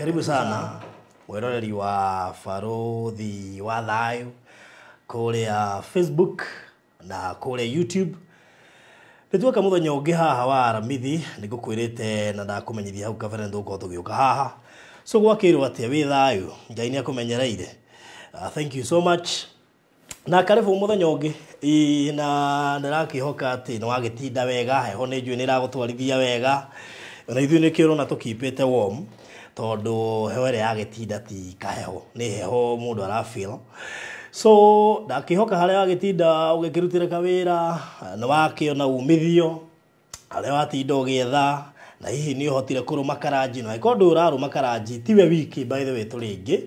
Karibu sana mwĩroreri wa Barũthi wa Thayũ kũrĩa Facebook na kũrĩa YouTube. Nĩ tuoka mũthenya ũngĩ haha wa Aramithi, nĩ ngũkwĩrĩte na ndakũmenyithia hau kabere nĩ tũgũkorwo tũgĩũka haha. So gwakĩrwo atĩa wĩ thayũ, Ngai nĩ akũmenyereire. Thank you so much. Na karibu mũthenya ũngĩ. Ĩĩ, na ndĩrakĩhoka atĩ nĩ wagĩtinda wega, heho nĩ njũĩ nĩ ĩragũtwarithia wega. Ona ithuĩ nĩkĩo ũrona tũkipĩte warm, tondũ heho ĩrĩa yagĩtinda ti kaheho, nĩ heho mũndũ ara feel. So ndakĩhoka harĩa wagĩtinda ũgĩkĩrutĩra kawĩra, nĩ wakĩona umithio, harĩa watinda ũgĩetha, na hihi nĩ ũhotire kũrũma karanji, na angĩkorwo ndũĩ ũrarũma karanji, tiwe wiki by the way tũrĩ aingĩ,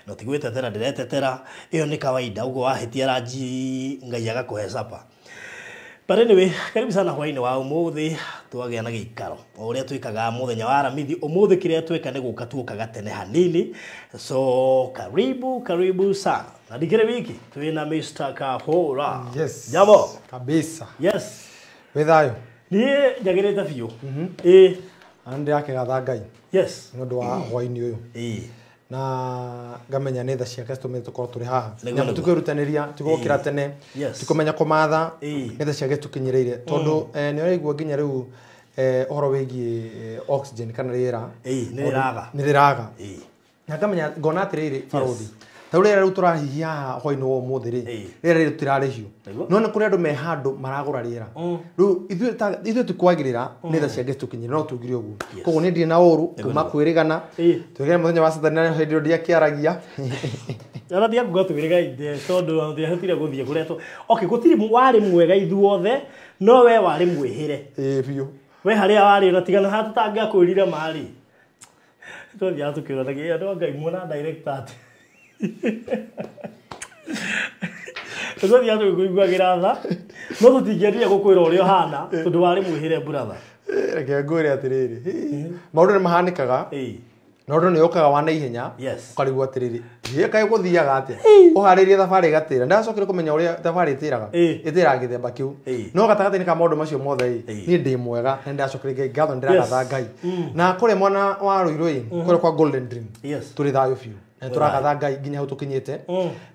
no ti gwĩtetera ndĩretetera, ĩyo nĩ kawaida, ũguo wahĩtia ranji Ngai agakũhe supper. But anyway, karibu sana hwainĩ wa ũmũthĩ, twagĩa na gĩikaro o ũrĩa twĩkaga mũthenya wa Aramithi. Ũmũthĩ kĩrĩa twĩka nĩ gũka tuokaga tene hanini, so karibu karibu sana. Na ndikĩrĩ wiki twĩna Mr. Kahora. Yes. Jambo. Kabisa. Yes. Wĩ thayũ? Niĩ njagĩrĩte biũ. Ĩĩ. Na nĩndĩrakĩgatha Ngai. Yes. Nĩ ũndũ wa hwainĩ ũyũ. Ĩĩ. Na ngamenya nĩ tha ciake citũmĩte tũkorwo tũrĩ haha. Nĩguo, Nĩamu nĩguo. tũkwĩrutanĩria, tigũkĩra tene, Yes. tikũmenya kũmatha, Ĩĩ. nĩ tha ciake tũkinyĩrĩire. Tondũ nĩ ũraigua nginya rĩu ũhoro wĩgiĩ oxygen kana rĩera. Ĩĩ, nĩ rĩraga. Nĩ rĩraga. Ĩĩ. Na ngamenya ngona atĩrĩrĩ barũthi. Ta rĩu rĩera rĩu tũrahihia haha hwainĩ wa ũmũthĩ rĩ, Ĩĩ. rĩera rĩrĩ tũtirarĩhio. Nĩguo. No nĩ kũrĩ andũ me handũ maragũra rĩera. Rĩu ithuĩ tikwagĩrĩra nĩ tha ciake citũkinyĩre, no tugire ũguo. Yes. Koguo niĩ ndirĩ na ũru Nĩguo, kuma nĩguo. kwĩrĩgana. Ĩĩ. Twĩrĩgane mũthenya wa Saturday na hĩndĩ ĩyo ndiakĩaragia. Ona tiga kuga twĩrĩgaine tondũ ndiahotire gũthiĩ kũrĩa tũ. Okay, gũtirĩ warĩ mwega ithuothe, no we warĩ mwĩhĩre. Ĩĩ biũ. We harĩa warĩ ona tigana haha tũtangĩakwĩrire marĩ. Twathiaga tũkĩũranagia, andũ a Ngai muona director atĩ. Twathiaga tũgĩkũiguagĩra tha, no tũtingĩendire gũkwĩra ũrĩa ũhana tondũ warĩ mwĩhĩre brother. Reke ngwĩre atĩrĩrĩ, maũndũ nĩ mahanĩkaga. Ĩĩ. Na ũndũ nĩ ũkaga wa naihenya, Yes. ũkarigwo atĩrĩrĩ, ĩ kaĩ gũthiaga atĩa? Ũharĩrie thabarĩ ĩgatĩra. Ndacokire kũmenya ũrĩa thabarĩ ĩtĩraga. Ĩĩ. Ĩtĩraga gĩthemba kĩu. Ĩĩ. No gatagatĩ-inĩ ka maũndũ macio mothe ĩ, Ĩĩ. niĩ ndĩ mwega, na nĩndacokire Ngai ngatho, nĩndĩragatha Yes. Ngai. Na kũrĩa mwena wa Ruiru ĩ, kũrĩa kwa Golden Dream, Yes. tũrĩ thayũ biũ. Na tũragatha Ngai nginya hau tũkinyĩte.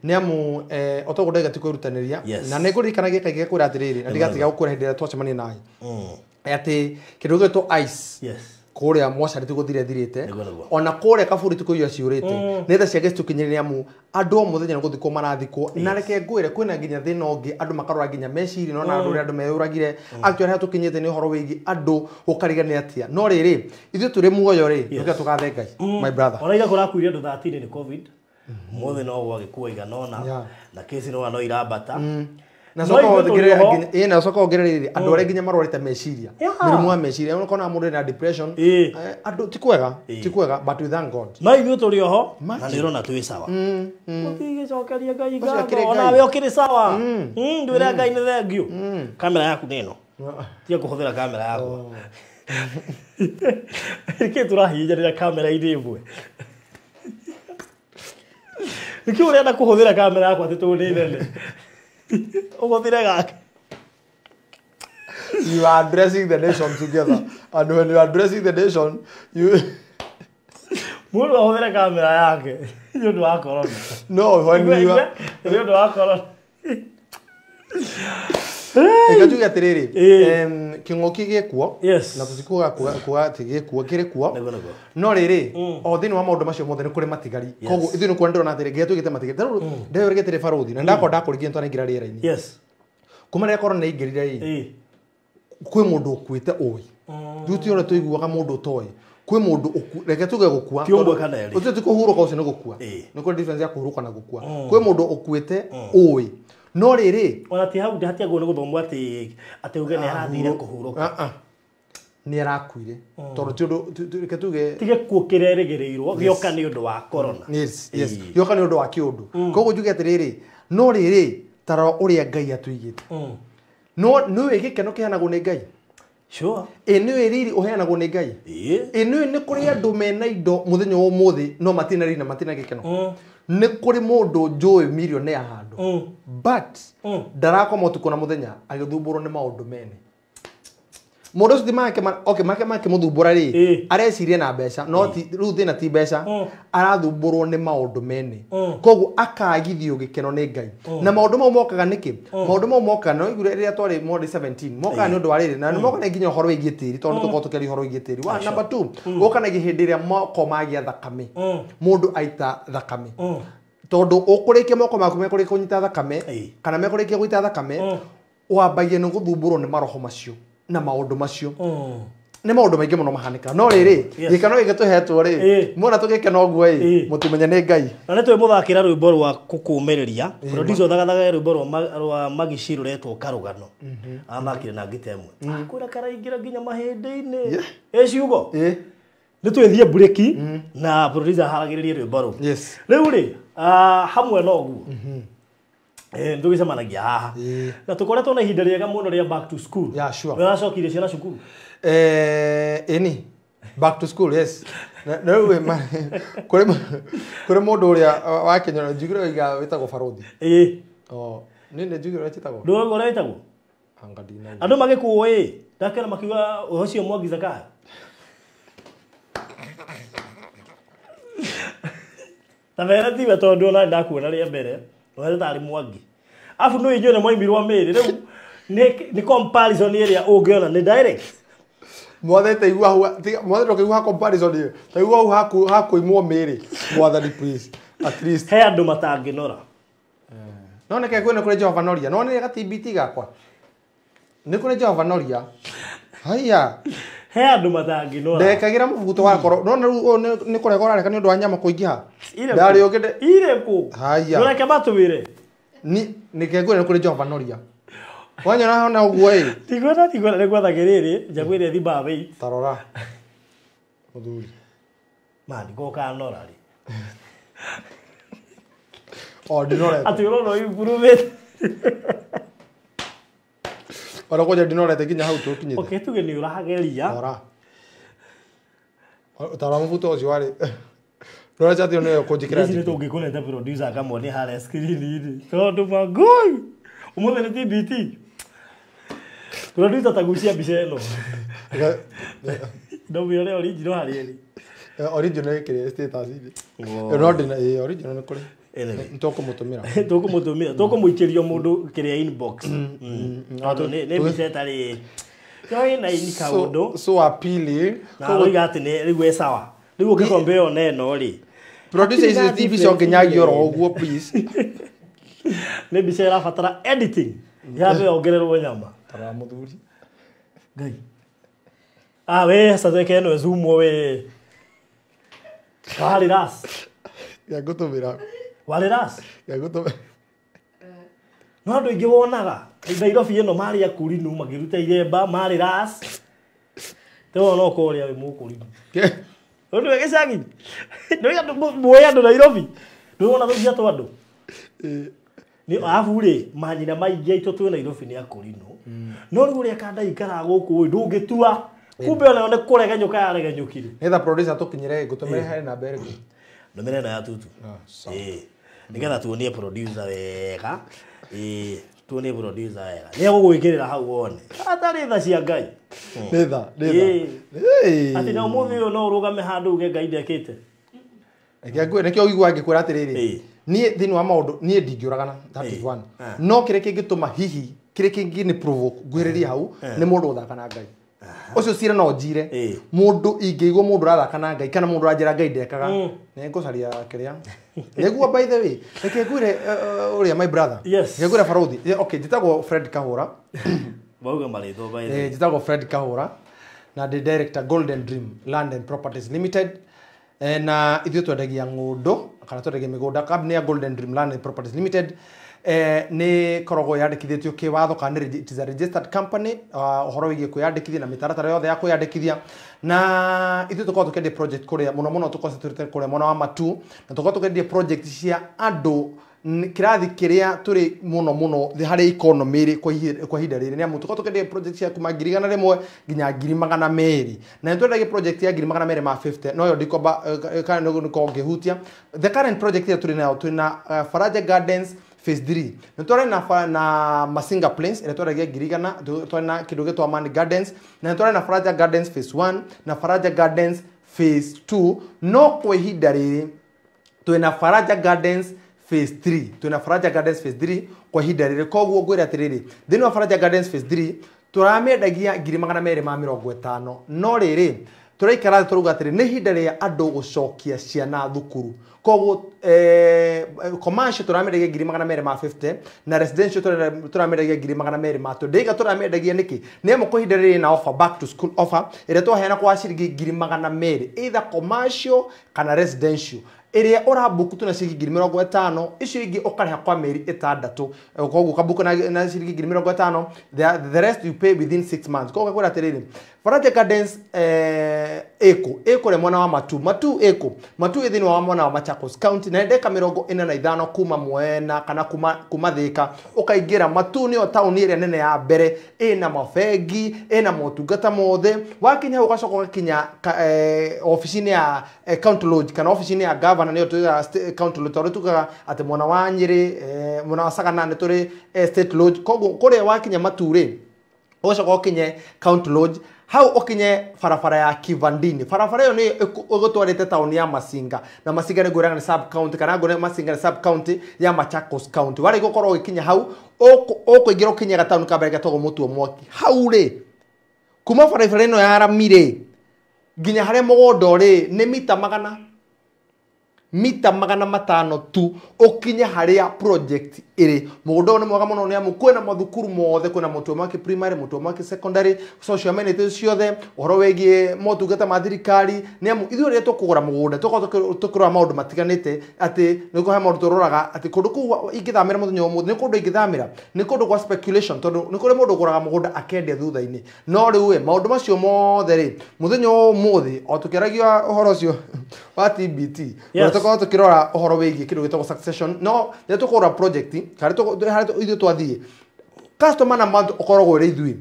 Nĩ amu o toguo ndaiga ti kwĩrutanĩria. Yes. Na nĩ ngũririkanagia kaingĩ kwĩra atĩrĩrĩ, na ndigatiga gũkwĩra hĩndĩ ĩrĩa twacemania nawe. Atĩ kĩndũ gĩgwĩtwo ice. Yes. Kũrĩa mocarĩ ti gũthire thirĩte. Nĩguo, nĩguo. Ona kũrĩa kaburi ti kũiywo ciũrĩte. Nĩ tha ciake citũkinyĩrĩre amu andũ o mũthenya nĩ gũthikwo marathikwo. Na reke ngwĩre kwĩna nginya thĩna ũngĩ andũ makarora nginya meciria, no na andũ ũrĩa andũ meyũragire. Actually harĩa tũkinyĩte nĩ ũhoro wĩgiĩ andũ gũkarigania atĩa. No rĩrĩ, ithuĩ tũrĩ muoyo rĩ, tũke tũgathe Ngai, my brother. Ona ira kũrakuire andũ 13 nĩ COVID. Ũmũthĩ no gwagĩkua igana ũna. Yeah. Na kesi no no irambata. Na No coka ithuĩ tũrĩ wongerere ho. nginya, ĩĩ, na coka wongerere rĩrĩ, andũ arĩa nginya marwarĩte meciria. Yeah. Mĩrimũ ya meciria, ũkona mũndũ ena depression. Ĩĩ. Andũ ti kwega, Ĩĩ. ti kwega, but we thank God. No ithuĩ tũrĩ oho, na Imagine. nĩ ũrona twĩ sawa. Gũtigĩcokeria Ngai Ũcio ngatho, akĩrĩ ona Ngai. we ũkĩrĩ sawa. Ndwĩre Ngai nĩ thengiũ. Kamera yaku nĩ ĩno. Tiga kũhũthĩra kamera yakwa. Nĩkĩ tũrahihinyanĩra kamera-inĩ ĩmwe? Nĩkĩ ũrenda kũhũthĩra kamera yakwa atĩ tondũ nĩ nene? Ũhũthĩre gake. You are addressing the nation together. And when you are addressing the nation, you Mũndũ ahũthĩre kamera yake nĩ ũndũ wa corona. No, when you are Nĩ ũndũ wa corona. Reke njuge atĩrĩrĩ, Ĩĩ. Kĩng'ũki gĩkuo, Yes. na tũtikuga kuga atĩ gĩkuo, kĩrĩ kuo. Nĩguo, nĩguo. No rĩrĩ, o thĩinĩ wa maũndũ macio mothe nĩ kũrĩ matigari. Yes. Koguo ithuĩ nĩ kuona ndĩrona atĩrĩ, nginya tũigĩte matigari. Ta rĩu ndĩrĩgĩte rĩ barũthi, na ndakorwo ndakũringia nĩtwanaingĩra rĩera-inĩ. Yes. Kuma rĩrĩa corona ĩingĩrire ĩ, Ĩĩ. kwĩ mũndũ ũkuĩte ũĩ. Rĩu ti ũrĩa tũiguaga mũndũ ũtoĩ. Kwĩ mũndũ reke tuge gũkua, Ti ũmwe tondũ kana erĩ. ũcio ti kũhurũka, ũcio nĩ gũkua. Ĩĩ. Nĩ kũrĩ difference ya kũhurũka na gũkua. Kwĩ mũndũ ũkuĩte ũĩ. No rĩrĩ, Ona ti hau hatiagwo nĩ gũthomwo atĩ uge nĩ arathire kũhurũka. Ah, ah. Nĩ arakuire. Tondũ ti ũndũ, reke tuge Ti gĩkuũ kĩrerĩgĩrĩirwo, gĩoka nĩ ũndũ wa corona. Yes, yes. Ĩĩ. Gĩoka nĩ ũndũ wa kĩũndũ. Koguo njuge atĩrĩrĩ, no rĩrĩ, ta rora ũrĩa Ngai atũigĩte. No nĩũĩ gĩkeno kĩheanagwo nĩ Ngai? Sure. Ĩ nĩũĩ riri ũheanagwo nĩ Ngai? Ĩĩ. Ĩ nĩũĩ nĩ kũrĩ andũ mena indo mũthenya wa ũmũthĩ no matirĩ na riri na matirĩ na gĩkeno? Nĩ kũrĩ mũndũ njũĩ millionaire handũ. But ndarakoma ũtukũ na mũthenya agĩthumbũrwo nĩ maũndũ mene. Mũndũ ũcio ti make okay make makĩmũthumbũra rĩ areciria na mbeca no ti rĩu thĩna ti mbeca arathumbũrwo nĩ maũndũ mene koguo akagithio gĩkeno nĩ Ngai na maũndũ mau mokaga nĩkĩ maũndũ mau mokaga no igure rĩrĩa twarĩ mweri 17 mokaga nĩ ũndũ wa rĩrĩ na nĩ mokaga nginya ũhoro wĩgiĩ tĩri tondũ nĩ tũkoragwo tũkĩaria ũhoro wĩgiĩ tĩri wa number 2 ũkanagia hĩndĩ ĩrĩa moko magĩa thakame mũndũ aita thakame tondũ ũkũrĩkia moko maku mekũrĩkia kũnyita thakame kana mekũrĩkia gũita thakame wambagia nĩ gũthumbũrwo nĩ maroho macio na maũndũ macio nĩ maũndũ maingĩ mũno mahanĩkaga no rĩrĩ gĩkeno gĩkĩ tũhetwo rĩ muona tũgĩkena ũguo ĩ mũtimenye nĩ Ngai na nĩ twĩmũthakĩra rwĩmbo rwa kũkũmĩrĩria producer thagathaga rwĩmbo rwa Magici rũretwo Karũgano athakire na ngita ĩmwe akwĩra karaingĩra nginya mahĩndĩ-inĩ ĩ ciugo nĩ twĩthiĩ bureki na producer haragĩrĩrie rwĩmbo rũu rĩu rĩ hamwe na ũguo tũgĩcemanagia haha na tũkoretwo na ihinda rĩega mũno rĩa back to school. Yeah, sure. Nĩũracokirie ciana cukuru? Ĩni back to school, yes. Na rĩu kũrĩ mũndũ ũrĩa wa Kenya njugire oiga wĩtagwo Barothi. Ĩĩ. Oh, nĩ njugire ũrĩa wĩtagwo? Ndũĩ ũrĩa wĩtagwo? Anga ndinauga. Andũ magĩkũĩ ndakĩona makiuga ũcio Mwangi Zakayo. Ta mera tiwe tondũ ona ndakuona rĩa mbere wethe tarĩ Mwangi afu no inyuĩ nĩ mwaimirwo mĩĩrĩ rĩu nĩ comparison ĩrĩa ũngĩona nĩ direct mwathe taigua hau mwathe ndũkĩigua comparison ĩyo taigua hau hakuimwo mĩĩrĩ mwathani please at least he andũ matangĩnora no nĩke kwĩna kũrĩ Jehova Noria no nĩ ga TBT gakwa nĩ kũrĩ Jehova Noria haiya he andũ matangĩnora ndekagĩra mũbuto wakoro no rĩu nĩ kũrega ũrareka nĩ ũndũ wa nyama kũingĩha ndarĩ ũngĩ irĩkũ haiya ndũreke matwĩre nĩke ngwĩre nĩ kũrĩ Jehova Noria wanyona hona ũguo ĩ tigwena nĩ gwatha rĩrĩ njagwĩre thimba weight ta rora mũthuri ma ndikokanora rĩ o ndinorete atĩ ũrona improve ona kwanja ndinorete nginya hau tũkinyĩte okay tuge nĩ ũrageria rora ta rora mũbuto ũcio warĩ rora chat ĩyo nĩyo kũnjĩkĩra ici nĩ tũngĩkũnete producer akamwone harĩa screen-inĩ tondũ mangũi ũmũthĩ nĩ TBT producer tagucia mbica ĩno ndaume ũrĩa original harĩa ĩrĩ original ĩkĩrĩ status-inĩ no ndĩna ĩ original nĩ kũrĩ nĩtũkũmũtũmĩra tũkũmũtũmĩra tũkũmũikĩrio mũndũ kĩrĩa inbox tondũ nĩ mbica ĩtarĩ yoĩ na ini kaũndũ so appealing na aroiga atĩ nĩ rĩu e sawa rĩu ũngĩkombe ĩyo na ĩno rĩ producer ici ti mbica ũngĩnyagia oro ũguo please nĩ mbica ĩrabatara editing yambe yongererwo nyama tara mũthuri Ngai ah we sasa tweke ĩno ĩzumwo we warĩ ras ngũtũmĩra warĩ ras ngũtũmĩra no andũ aingĩ wonaga Nairobi ĩno marĩ akũrinu makĩruta iremba marĩ ras teo no kũrĩa wĩ mũkũrinu ũndũ gĩcagi nĩ andũ muoĩ andũ Nairobi ndũrona tũicia twa andũ nĩ arabu rĩ manyina maingĩ aitũ twĩ Nairobi nĩ akũrinu no rĩu ũrĩa kanda ikaraga gũkũ ĩ ndũngĩtua kumbe onayo nĩ kũregenyũka yaregenyũkire nĩgetha producer tũkinyĩre ngũtũmĩre harĩ namba ĩrĩkũ ndũmĩre ĩno ya tutu nĩgetha tuonie producer wega tuonie producer wega nĩ egũgwĩkĩrĩra hau wone atarĩ tha cia Ngai nĩ tha nĩ tha atĩ na ũmũthĩ ũyũ no ũrũgame handũ uge Ngai ndekĩte nĩkĩo ũiguaga ngĩkwĩra atĩrĩrĩ niĩ thĩinĩ wa maũndũ niĩ ndingĩũragana that is one no kĩrĩa kĩngĩtũma hihi kĩrĩa kĩngĩ nĩ provoke ngwĩrĩrie hau nĩ mũndũ gũthaka na Ngai ũcio cira no njire mũndũ ingĩigua mũndũ ũrathaka na Ngai kana mũndũ ũranjĩra Ngai ndekaga nĩ ngũcaria kĩrĩa nĩguo by the way reke ngwĩre ũrĩa my brother reke ngwĩre Barothi okay njĩtagwo Fred Kahũra mauga marĩtwa by the way njĩtagwo Fred Kahũra na ndĩ director Golden Dream Land and Properties Limited na ithuĩ twendagia ng'ũndũ kana twendagia mĩgũnda kambuni ya Golden Dream Land and Properties Limited nĩ koragwo yandĩkithĩtio kĩwatho kana it is a registered company ũhoro wĩgiĩ kwĩyandĩkithia na mĩtaratara yothe ya kwĩyandĩkithia na ithuĩ tũkoragwo tũkĩendia project kũrĩa mũno mũno tũconcentrate kũrĩa mwena wa Matu na tũkoragwo tũkĩendia project cia andũ kĩrathi kĩrĩa tũrĩ mũno mũno harĩ economy rĩ kwa ihinda rĩrĩ nĩ amu tũkoragwo tũkĩendia project cia kuma 100,000 nginya 200,000 na nĩ twendagia project ya 250,000 no yo ndikomba kana nĩkorwo ngĩhutia the current project ĩrĩa tũrĩ nayo tũrĩ na Faraja Gardens Phase 3. Nĩ twarĩ na Masinga Plains ĩrĩa twendagia 100,000, twarĩ na kĩndũ gĩtwa Amani Gardens, na nĩ twarĩ na Faraja Gardens Phase 1 na Faraja Gardens Phase 2. No kwa ihinda rĩrĩ twĩna Faraja Gardens Phase 3, twĩna Faraja Gardens Phase 3 kwa ihinda rĩrĩ. Koguo ngwĩre atĩrĩrĩ, thĩinĩ wa Faraja Gardens Phase 3 tũramĩendagia 250,000, no rĩrĩ tũraikara thĩ tũrauga atĩrĩ nĩ ihinda rĩa andũ gũcokia ciana thukuru. Koguo commercial tũramĩendagia 250,000 na residential tũramĩendagia 220,000. Ndĩiga tũramĩendagia nĩkĩ? Nĩ amu kwa ihinda rĩrĩ na offer, back to school offer ĩrĩa twaheana kwa ciringi 200,000 either commercial kana residential, ĩrĩa ũrambuku tu na ciringi 50,000, icio ingĩ ũkarĩha kwa mĩeri 6. Koguo ũkambuku na ciringi 50,000, the rest you pay within 6 months. Koguo ngakwĩra atĩrĩrĩ, Faraja Gardens ĩkũ rĩa mwena wa Matu, Matu ĩkũ, Matu ĩ thĩinĩ wa mwena wa Machakos County, na ndeka 45 kuma mwena kana kuma Thika ũkaingĩra Matu. Nĩyo taũni ĩrĩa nene ya mbere, ĩna mabengi, ĩna motungata mothe. Wakinya hau ũgacoka ũgakinya obici-inĩ ya county lodge kana obici-inĩ ya governor, nĩyo tuigaga county lodge, tondũ tugaga atĩ mwena wa Nyĩrĩ, mwena wa Sagana nĩ tũrĩ state lodge. Koguo kũrĩa wakinya Matu rĩ, ũgacoka ũkinye county lodge, hau ũkinye barabara ya Kivandini. Barabara ĩyo nĩ ĩgũtwarĩte taũni ya Masinga, na Masinga nĩ ngwĩraga nĩ sub county, kana ngwĩra Masinga nĩ sub county ya Machakos County. Warĩkia gũkorwo ũgĩkinya hau, ũkũingĩra ũkinye gataũni ka mbere getagwo Mũtuo Mwaki. Hau rĩ, kuma barabara ĩno ya rami rĩ nginya harĩa mũgũnda ũrĩ nĩ mita 500 tu ũkinye harĩa project ĩrĩ. Mũgũnda ũyũ nĩ mwega mũno nĩ amu kwĩna mathukuru mothe, kwĩna Mũtuo Mwaki primary, Mũtuo Mwaki secondary, social amenities ciothe, ũhoro wĩgiĩ motungata ma thirikari. Nĩ amu ithuĩ rĩrĩa tũkũgũra mũgũnda tũkoragwo tũkĩrora maũndũ matiganĩte, atĩ nĩ kũhe maũndũ tũroraga atĩ kũndũ kũu ingĩthamĩra mũthenya ũmũthĩ nĩ kũndũ ingĩthamĩra, nĩ kũndũ gwa speculation, tondũ nĩ kũrĩ mũndũ ũgũraga mũgũnda akendia thutha-inĩ. No rĩu ĩ maũndũ macio mothe rĩ, mũthenya ũmũthĩ o tũkĩaragia ũhoro ũcio wa TBT, tũkorwo tũkĩrora ũhoro wĩgiĩ kĩndũ gĩtagwo succession. No rĩrĩa tũkũgũra project kana ithuĩ twathiĩ customer na month ũkoragwo ũrĩ ithuĩ,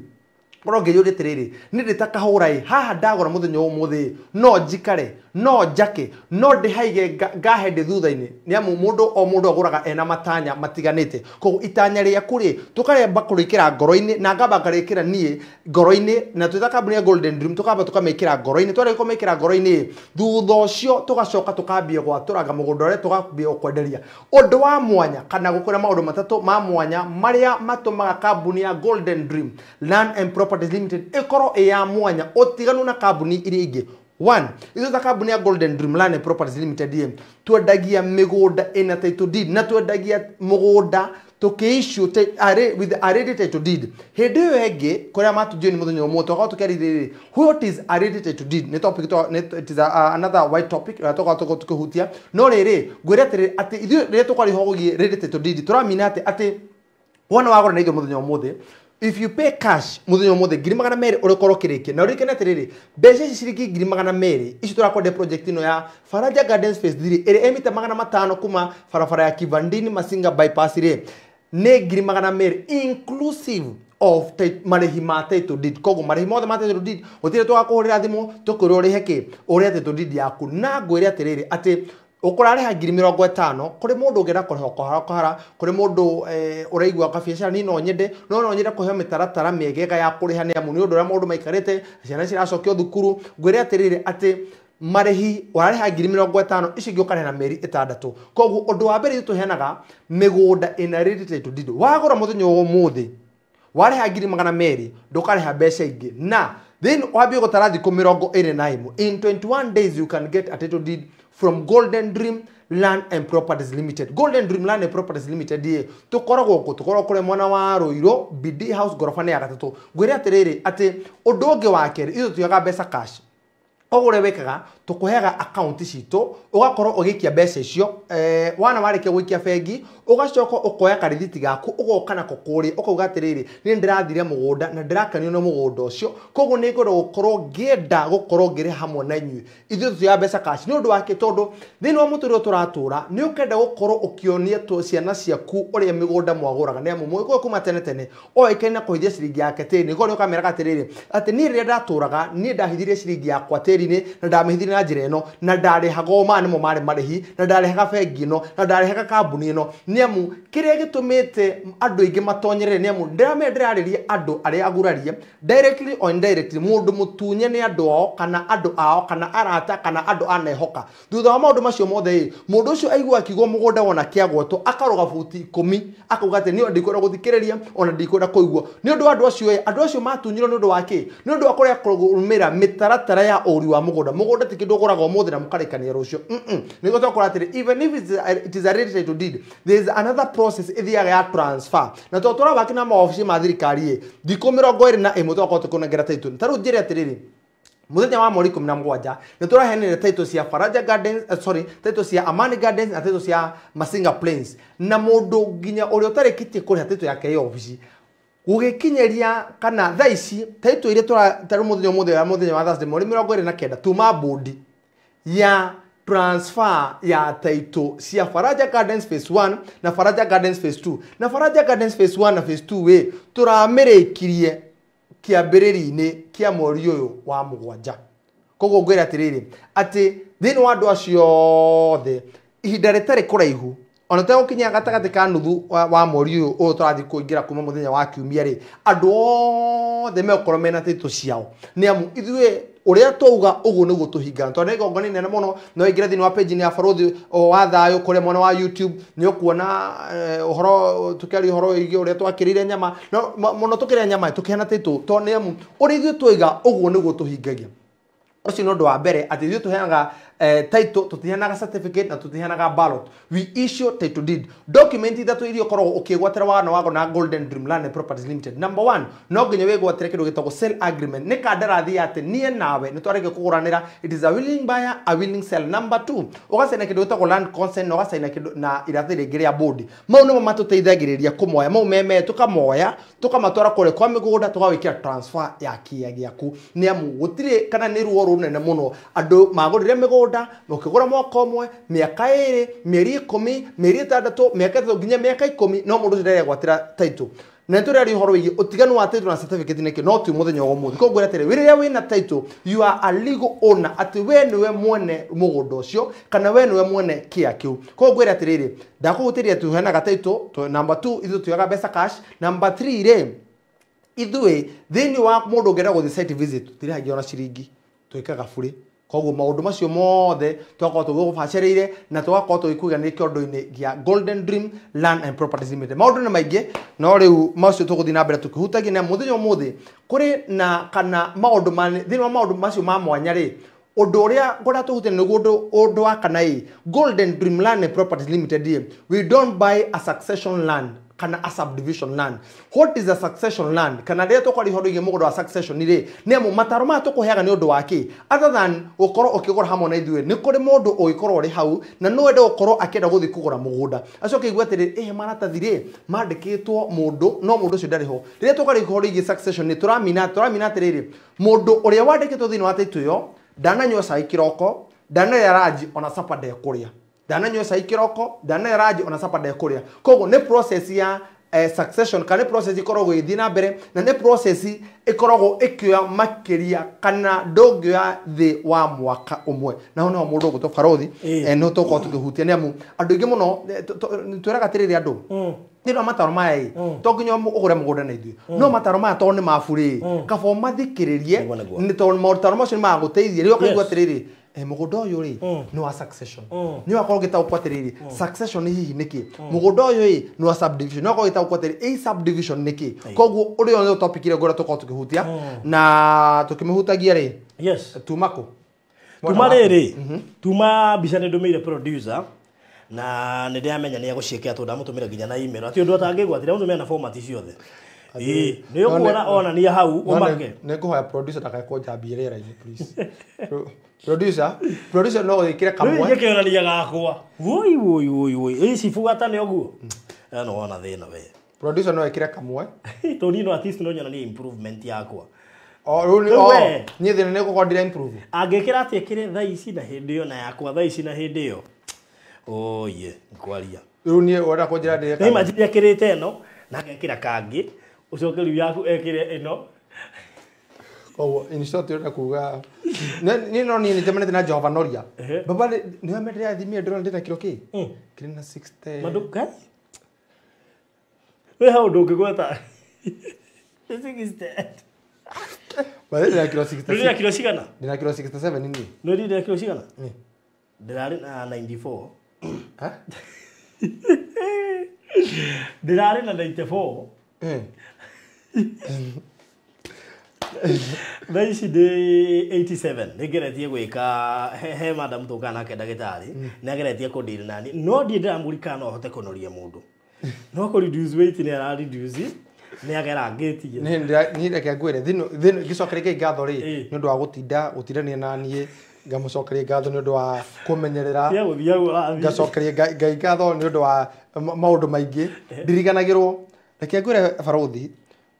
ũkorwo ngĩyũria atĩrĩrĩ, nĩ ndĩ ta kahũra ĩ haha ndagũra mũthenya ũmũthĩ, no njikare, no njake, no ndĩhaige ngahe ndĩ thutha-inĩ. Nĩ amu mũndũ o mũndũ agũraga ena matanya matiganĩte. Koguo itanya rĩaku rĩ, tũkaremba kũrĩkĩra ngoro-inĩ, na ngamba ngarĩkĩra niĩ ngoro-inĩ, na twĩ ta kambuni ya Golden Dream tũkamba tũkamĩkĩra ngoro-inĩ. Twarĩkia kũmĩkĩra ngoro-inĩ, thutha ũcio tũgacoka tũkambia gwatũranga mũgũnda ũrĩa tũkambia gũkwenderia. Ũndũ wa mwanya kana gũkũra maũndũ matatũ ma mwanya marĩa matũmaga kambuni ya Golden Dream Land and Properties Limited ĩkorwo ĩ ya mwanya ũtiganu na kambuni iria ingĩ. 1, ithuĩ ta kambuni ya Golden Dream Land and Properties Limited ĩ, twendagia mĩgũnda ĩna title deed, na twendagia mũgũnda tũkĩ-issue with a ready title deed. Hĩndĩ ĩyo ĩngĩ kũrĩa matũnjũĩ nĩ mũthenya ũmwe twakorwo tũkĩarĩrĩria what is a ready title deed, nĩ topic it is another wide topic ĩrĩa tũkoragwo tũkĩhutia. No rĩrĩ ngwĩre atĩrĩrĩ, atĩ ithuĩ rĩrĩa tũkwaria ũhoro wĩgiĩ ready title deed tũramina atĩ wona wagũra na ithuĩ mũthenya ũmũthĩ, if you pay cash mũthenya ũmũthĩ 200,000 ũrĩkorwo ũkĩrĩkia. Na ũririkane atĩrĩrĩ, mbeca ici ciringi 200,000 ici tũrakwendia project ĩno ya Faraja Gardens Phase 3 ĩrĩa ĩ mita 500 kuma barabara ya Kivandini Masinga bypass rĩ, nĩ 200,000 inclusive of marĩhi ma title deed. Koguo marĩhi mothe ma title deed gũtirĩ tũgakũhũrĩra thimũ tũkwĩrwo ũrĩhe kĩ, ũrĩhe title deed yaku. Na ngwĩre atĩrĩrĩ, atĩ ũkũrarĩha 50,000 kũrĩ mũndũ ũngĩenda kũrĩha kahora kahora, kũrĩ mũndũ ũraigua kabiacara niĩ no nyende, no nyende kũheo mĩtaratara mĩegega ya kũrĩha, nĩ amu nĩ ũndũ ũrĩa maũndũ maikarĩte, ciana ciracokio thukuru. Ngwĩre atĩrĩrĩ, atĩ marĩhi ũrarĩha 50,000 icio ingĩ ũkarĩha na mĩeri 6. Koguo ũndũ wa mbere ithuĩ tũheanaga mĩgũnda ĩna ready title deed. Wagũra mũthenya ũmũthĩ warĩha 200,000 ndũkarĩha mbeca ingĩ, na then wambie gũtara thikũ 21. In 21 days you can get a title deed from Golden Dream Land and Properties Limited. Golden Dream Land and Properties Limited ĩ tũkoragwo kũ? Tũkoragwo kũrĩa mwena wa Ruiru, BD House ngoroba-inĩ ya 3. Ngwĩre atĩrĩrĩ, atĩ ũndũ ũngĩ wa kerĩ, ithuĩ tuoyaga mbeca cash. Koguo ũrĩa wĩkaga, tũkũheaga akaunti citũ, ũgakorwo ũgĩikia mbeca icio, wana warĩkia gũikia bengi, ũgacoka ũkoya karĩthiti gaku, ũgoka nako kũrĩa, ũkauga atĩrĩrĩ, niĩ ndĩrathire mũgũnda na ndĩrakenio nĩ mũgũnda ũcio, koguo nĩ ngwenda gũkorwo ngĩenda gũkorwo ngĩrĩ hamwe na inyuĩ. Ithuĩ tũtioyaga mbeca cash. Nĩ ũndũ wa kĩ? Tondũ thĩinĩ wa mũtũrĩre tũratũra, nĩ ũkenda gũkorwo ũkĩonia ciana ciaku ũrĩa mĩgũnda mwagũraga, nĩ amu mũgĩkũyũ kuma tene tene oĩkaine na kũhithia ciringi yake tĩri. Nĩguo nĩ ũkameraga atĩrĩrĩ, atĩ niĩ rĩrĩa ndatũraga, niĩ ndahithirie ciringi yakwa tĩri tĩri-inĩ na ndamĩhithire na njĩra ĩno na ndarĩhaga o maya nĩmo marĩ marĩhi na ndarĩhaga bengi ĩno na ndarĩhaga kambuni ĩno nĩ amu kĩrĩa gĩtũmĩte andũ aingĩ matonyerere nĩ amu ndĩramenya ndĩrarĩria andũ arĩa agurarie directly or indirectly mũndũ mũtunye nĩ andũ ao kana andũ ao kana arata kana andũ anehoka thutha wa maũndũ macio mothe ĩ mũndũ ũcio aigua akigwo mũgũnda wona kĩagwetwo akarũga buti 10 akauga atĩ niĩ ndikwenda gũthikĩrĩria ona ndikwenda kũigua nĩ ũndũ wa andũ acio ĩ andũ acio matunyirwo nĩ ũndũ wa kĩ nĩ ũndũ wa kũrĩa kũrũmĩra mĩtaratara ya ũri wa mũgũnda mũgũnda ti kĩndũ ũgũraga ũmũthĩ na mũkarĩkania rũciũ nĩguo twakora atĩrĩ even if it is a ready title deed there is another process ĩthiaga ya transfer na tondũ tũrawaki na maobici ma thirikari ĩ thikũ 21 tũgakorwo tũkĩnengera title ta rĩu njĩre atĩrĩrĩ muthenya wa mweri 17 nĩ tũraheanire title cia Faraja Gardens sorry title cia Amani Gardens na title cia Masinga Plains na mũndũ nginya ũrĩa ũtarĩkĩtie kũrĩha title yake ya obici gũgĩkinyĩria kana thaa ici title iria tarĩu mũthenya ũmũthĩ wa mũthenya wa Thursday mweri 29 tuma bodi ya transfer ya title cia Faraja Gardens Phase 1 na Faraja Gardens Phase 2 na Faraja Gardens Phase 1 na Phase 2 ĩ tũramĩrĩkirie kĩambĩrĩria-inĩ kĩa mweri ũyũ wa mũgwanja koguo ngwĩra atĩrĩrĩ atĩ thĩinĩ wa andũ acio othe ihinda rĩtarĩ kũraihu ona tũgũkinya gatagatĩ ka nuthu wa mweri ũyũ ũyũ tũrathiĩ kũingĩra kuma mũthenya wa kiumia rĩ andũ othe megũkorwo mena title ciao nĩ amu ithuĩ ũrĩa twauga ũguo nĩguo tũhingaga tondũ nĩ igongona inene mũno no ingĩre thĩinĩ wa page ya Barũthi wa Thayũ kũrĩa mwena wa YouTube nĩ ũkuona ũhoro tũkĩaria ũhoro wĩgiĩ ũrĩa twakĩrĩire nyama no mũno tũkĩrĩa nyama tũkĩheana title tondũ nĩ amu ũrĩa ithuĩ twaiga ũguo nĩguo tũhingagia ũcio nĩ ũndũ wa mbere atĩ ithuĩ tũheanaga title tũtiheanaga certificate na tũtiheanaga ballot we issue title deed document ithatũ iria ũkoragwo ũkĩgwatĩra wana wago na Golden Dream Land and Properties Limited number 1 no nginya wĩgwatĩre kĩndũ gĩtagwo sale agreement nĩ kandarathi ya atĩ niĩ nawe nĩ twarĩkia kũgũranĩra it is a willing buyer a willing seller number 2 ũgacaina kĩndũ gĩtagwo land consent na ũgacaina kĩndũ na iratathi rĩngĩ rĩa board mau nĩmo matũteithagĩrĩria kũmoya mau meme tũkamoya tũkamatwara kũrĩa kwa mĩgũnda tũgawĩkĩra transfer ya kĩĩa gĩaku nĩ amu gũtirĩ kana nĩ ruo rũnene mũno andũ magũrire mĩgũnda ũkĩgũra mwaka ũmwe mĩaka 2 mĩeri 10 mĩeri 6 mĩaka 3 nginya mĩaka 10 no mũndũ ũcio nderegwatĩra title na nĩtũrĩaria ũhoro wĩgiĩ ũtiganu wa title na certificate nĩkĩ no ti mũthenya wa ũmũthĩ koguo ngwĩra atĩrĩ rĩrĩa wĩna title you are a legal owner atĩ we nĩwe mwene mũgũnda ũcio kana we nĩwe mwene kĩa kĩu koguo ngwĩra atĩrĩrĩ ndakũhutĩria tũheanaga title number 2 ithuĩ tuoyaga mbeca cash number 3 rĩ ithuĩ thĩinĩ wa mũndũ ũngĩenda gũthiĩ site visit tũtirĩhagia ona ciringi twĩkaga burĩ koguo maũndũ macio mothe tũgakorwo tũgũbacĩrĩire na tũgakorwo tũgĩkũiganĩria kĩondo-inĩ gĩa Golden Dream Land and Properties Limited maũndũ nĩ maingĩ no rĩu macio tũgũthiĩ na mbere tũkĩhutagia na mũthenya ũmũthĩ kũrĩ na kana maũndũ thĩinĩ wa maũndũ macio ma mwanya rĩ ũndũ ũrĩa ngwenda tũhutie nĩguo ũndũ wa kana ĩ Golden Dream Land and Properties Limited ĩ we don't buy a succession land kana a subdivision land what is a succession land kana rĩrĩa tũkwaria ũhoro wĩgiĩ mũgũnda wa succession rĩ nĩ amu mataro maya tũkũheaga nĩ ũndũ wa kĩ other than gũkorwo ũkĩgũra hamwe na ithuĩ nĩ kũrĩ mũndũ ũgĩkorwo ũrĩ hau na no ende gũkorwo akĩenda gũthiĩ kũgũra mũgũnda acoke aigue atĩrĩ ĩhe maratathi rĩ mandĩkĩtwo mũndũ no mũndũ ũcio ndarĩ ho rĩrĩa tũkwaria ũhoro wĩgiĩ succession nĩ tũramina atĩrĩrĩ mũndũ ũrĩa wandĩkĩtwo thĩinĩ wa title ĩyo ndananyua cai kĩroko ndanarĩa ranji ona sapa ndekũrĩa ndananyua cai kĩroko ndanarĩa ranji ona sapa ndekũrĩa koguo nĩ process ya succession kana nĩ process ĩkoragwo ĩgĩthiĩ na mbere na nĩ process ĩkoragwo ĩkĩoya makĩria kana ndũngĩoya thĩ wa mwaka ũmwe na hau nĩho mũndũ ũgũtwo Barũthi nĩho tũgũkorwo tũkĩhutia nĩ amu andũ aingĩ mũno twĩraga atĩrĩrĩ andũ thĩinĩ wa mataro maya ĩ to nginya ũgũre mũgũnda na ithuĩ no mataro maya tondũ nĩ ma burĩ kaba ũmathikĩrĩrie nĩ tondũ mataro macio nĩ magũteithia rĩrĩa ũkaigua atĩrĩrĩ mũgũnda ũyũ rĩ nĩ wa succession nĩ wakorwo ũgĩtaũkwo atĩrĩrĩ succession hihi nĩkĩ mũgũnda ũyũ ĩ nĩ wa subdivision nĩ wakorwo ũgĩtaũkwo atĩrĩrĩ ĩ subdivision nĩkĩ koguo ũrĩa nĩ topic ĩrĩa ngwenda tũkorwo tũkĩhutia na tũkĩmĩhutagia rĩ yes tuma kũ tuma rĩrĩ tuma mbica nĩ ndũmĩire producer na nĩ ndĩramenya nĩ egũciĩkĩra tondũ ndamũtũmĩra nginya na email atĩ ũndũ atangĩgwatĩra ndamũtũmĩra na format ciothe ĩĩ nĩ ũkuona onania hau ũmake nĩ ngũhoya producer ndakae kũnjambia rĩera-inĩ please producer no wĩkĩre kamwe rĩu njĩkĩonania gakwa woi woi woi woi ĩ cibugata nĩ ũguo no wona thĩna we producer no wĩkĩre kamwe tondũ niĩ no at least no nyonanie improvement yakwa o rĩu nĩ niĩ thĩna nĩ gũkorwo ndira improve angĩkĩra atĩ ĩkĩre thaa ici na hĩndĩ ĩyo na yakwa thaa ici na hĩndĩ ĩyo oye ngwaria rĩu niĩ ũrenda kũnjĩra ndĩre kamwe imagine ekĩrĩte ĩno na agekĩra kangĩ ũcoke rĩu yaku ekĩre ĩno Koguo in short ũrenda kuga niĩ no niĩ nĩnjemanĩtie na Jehova Noria. Baba nĩ wamendire athimire ndĩrona ndĩna kiro kĩ? Kĩrĩ na 60. Manduka. Wĩ hau ndũngĩgweta. 60. Ba ndĩna kiro 66. Ndĩna kiro cigana? Ndĩna kiro 67 niĩ. Nĩ ndĩna kiro cigana? Ndĩrarĩ na 94. Ha? Ndĩrarĩ na 94. Thaa ici ndĩ 87. Nĩngeretie gwĩka he madam tũkaga nake ndagĩtarĩ nĩageretie kũndiri nani no ndiĩ ndĩramũrikana no ahote kũnoria mũndũ no kũ reduce weight nĩ ara reduce nĩ agerangĩtie. Niĩ reke ngwĩre thĩinĩ ngĩcokeria Ngai ngatho rĩ nĩ ũndũ wa gũtindania na niĩ ngamũcokeria ngatho nĩ ũndũ wa kũmenyerera ngacokeria Ngai ngatho nĩ ũndũ wa maũndũ maingĩ ndiriganagĩrwo. Reke ngwĩre barothi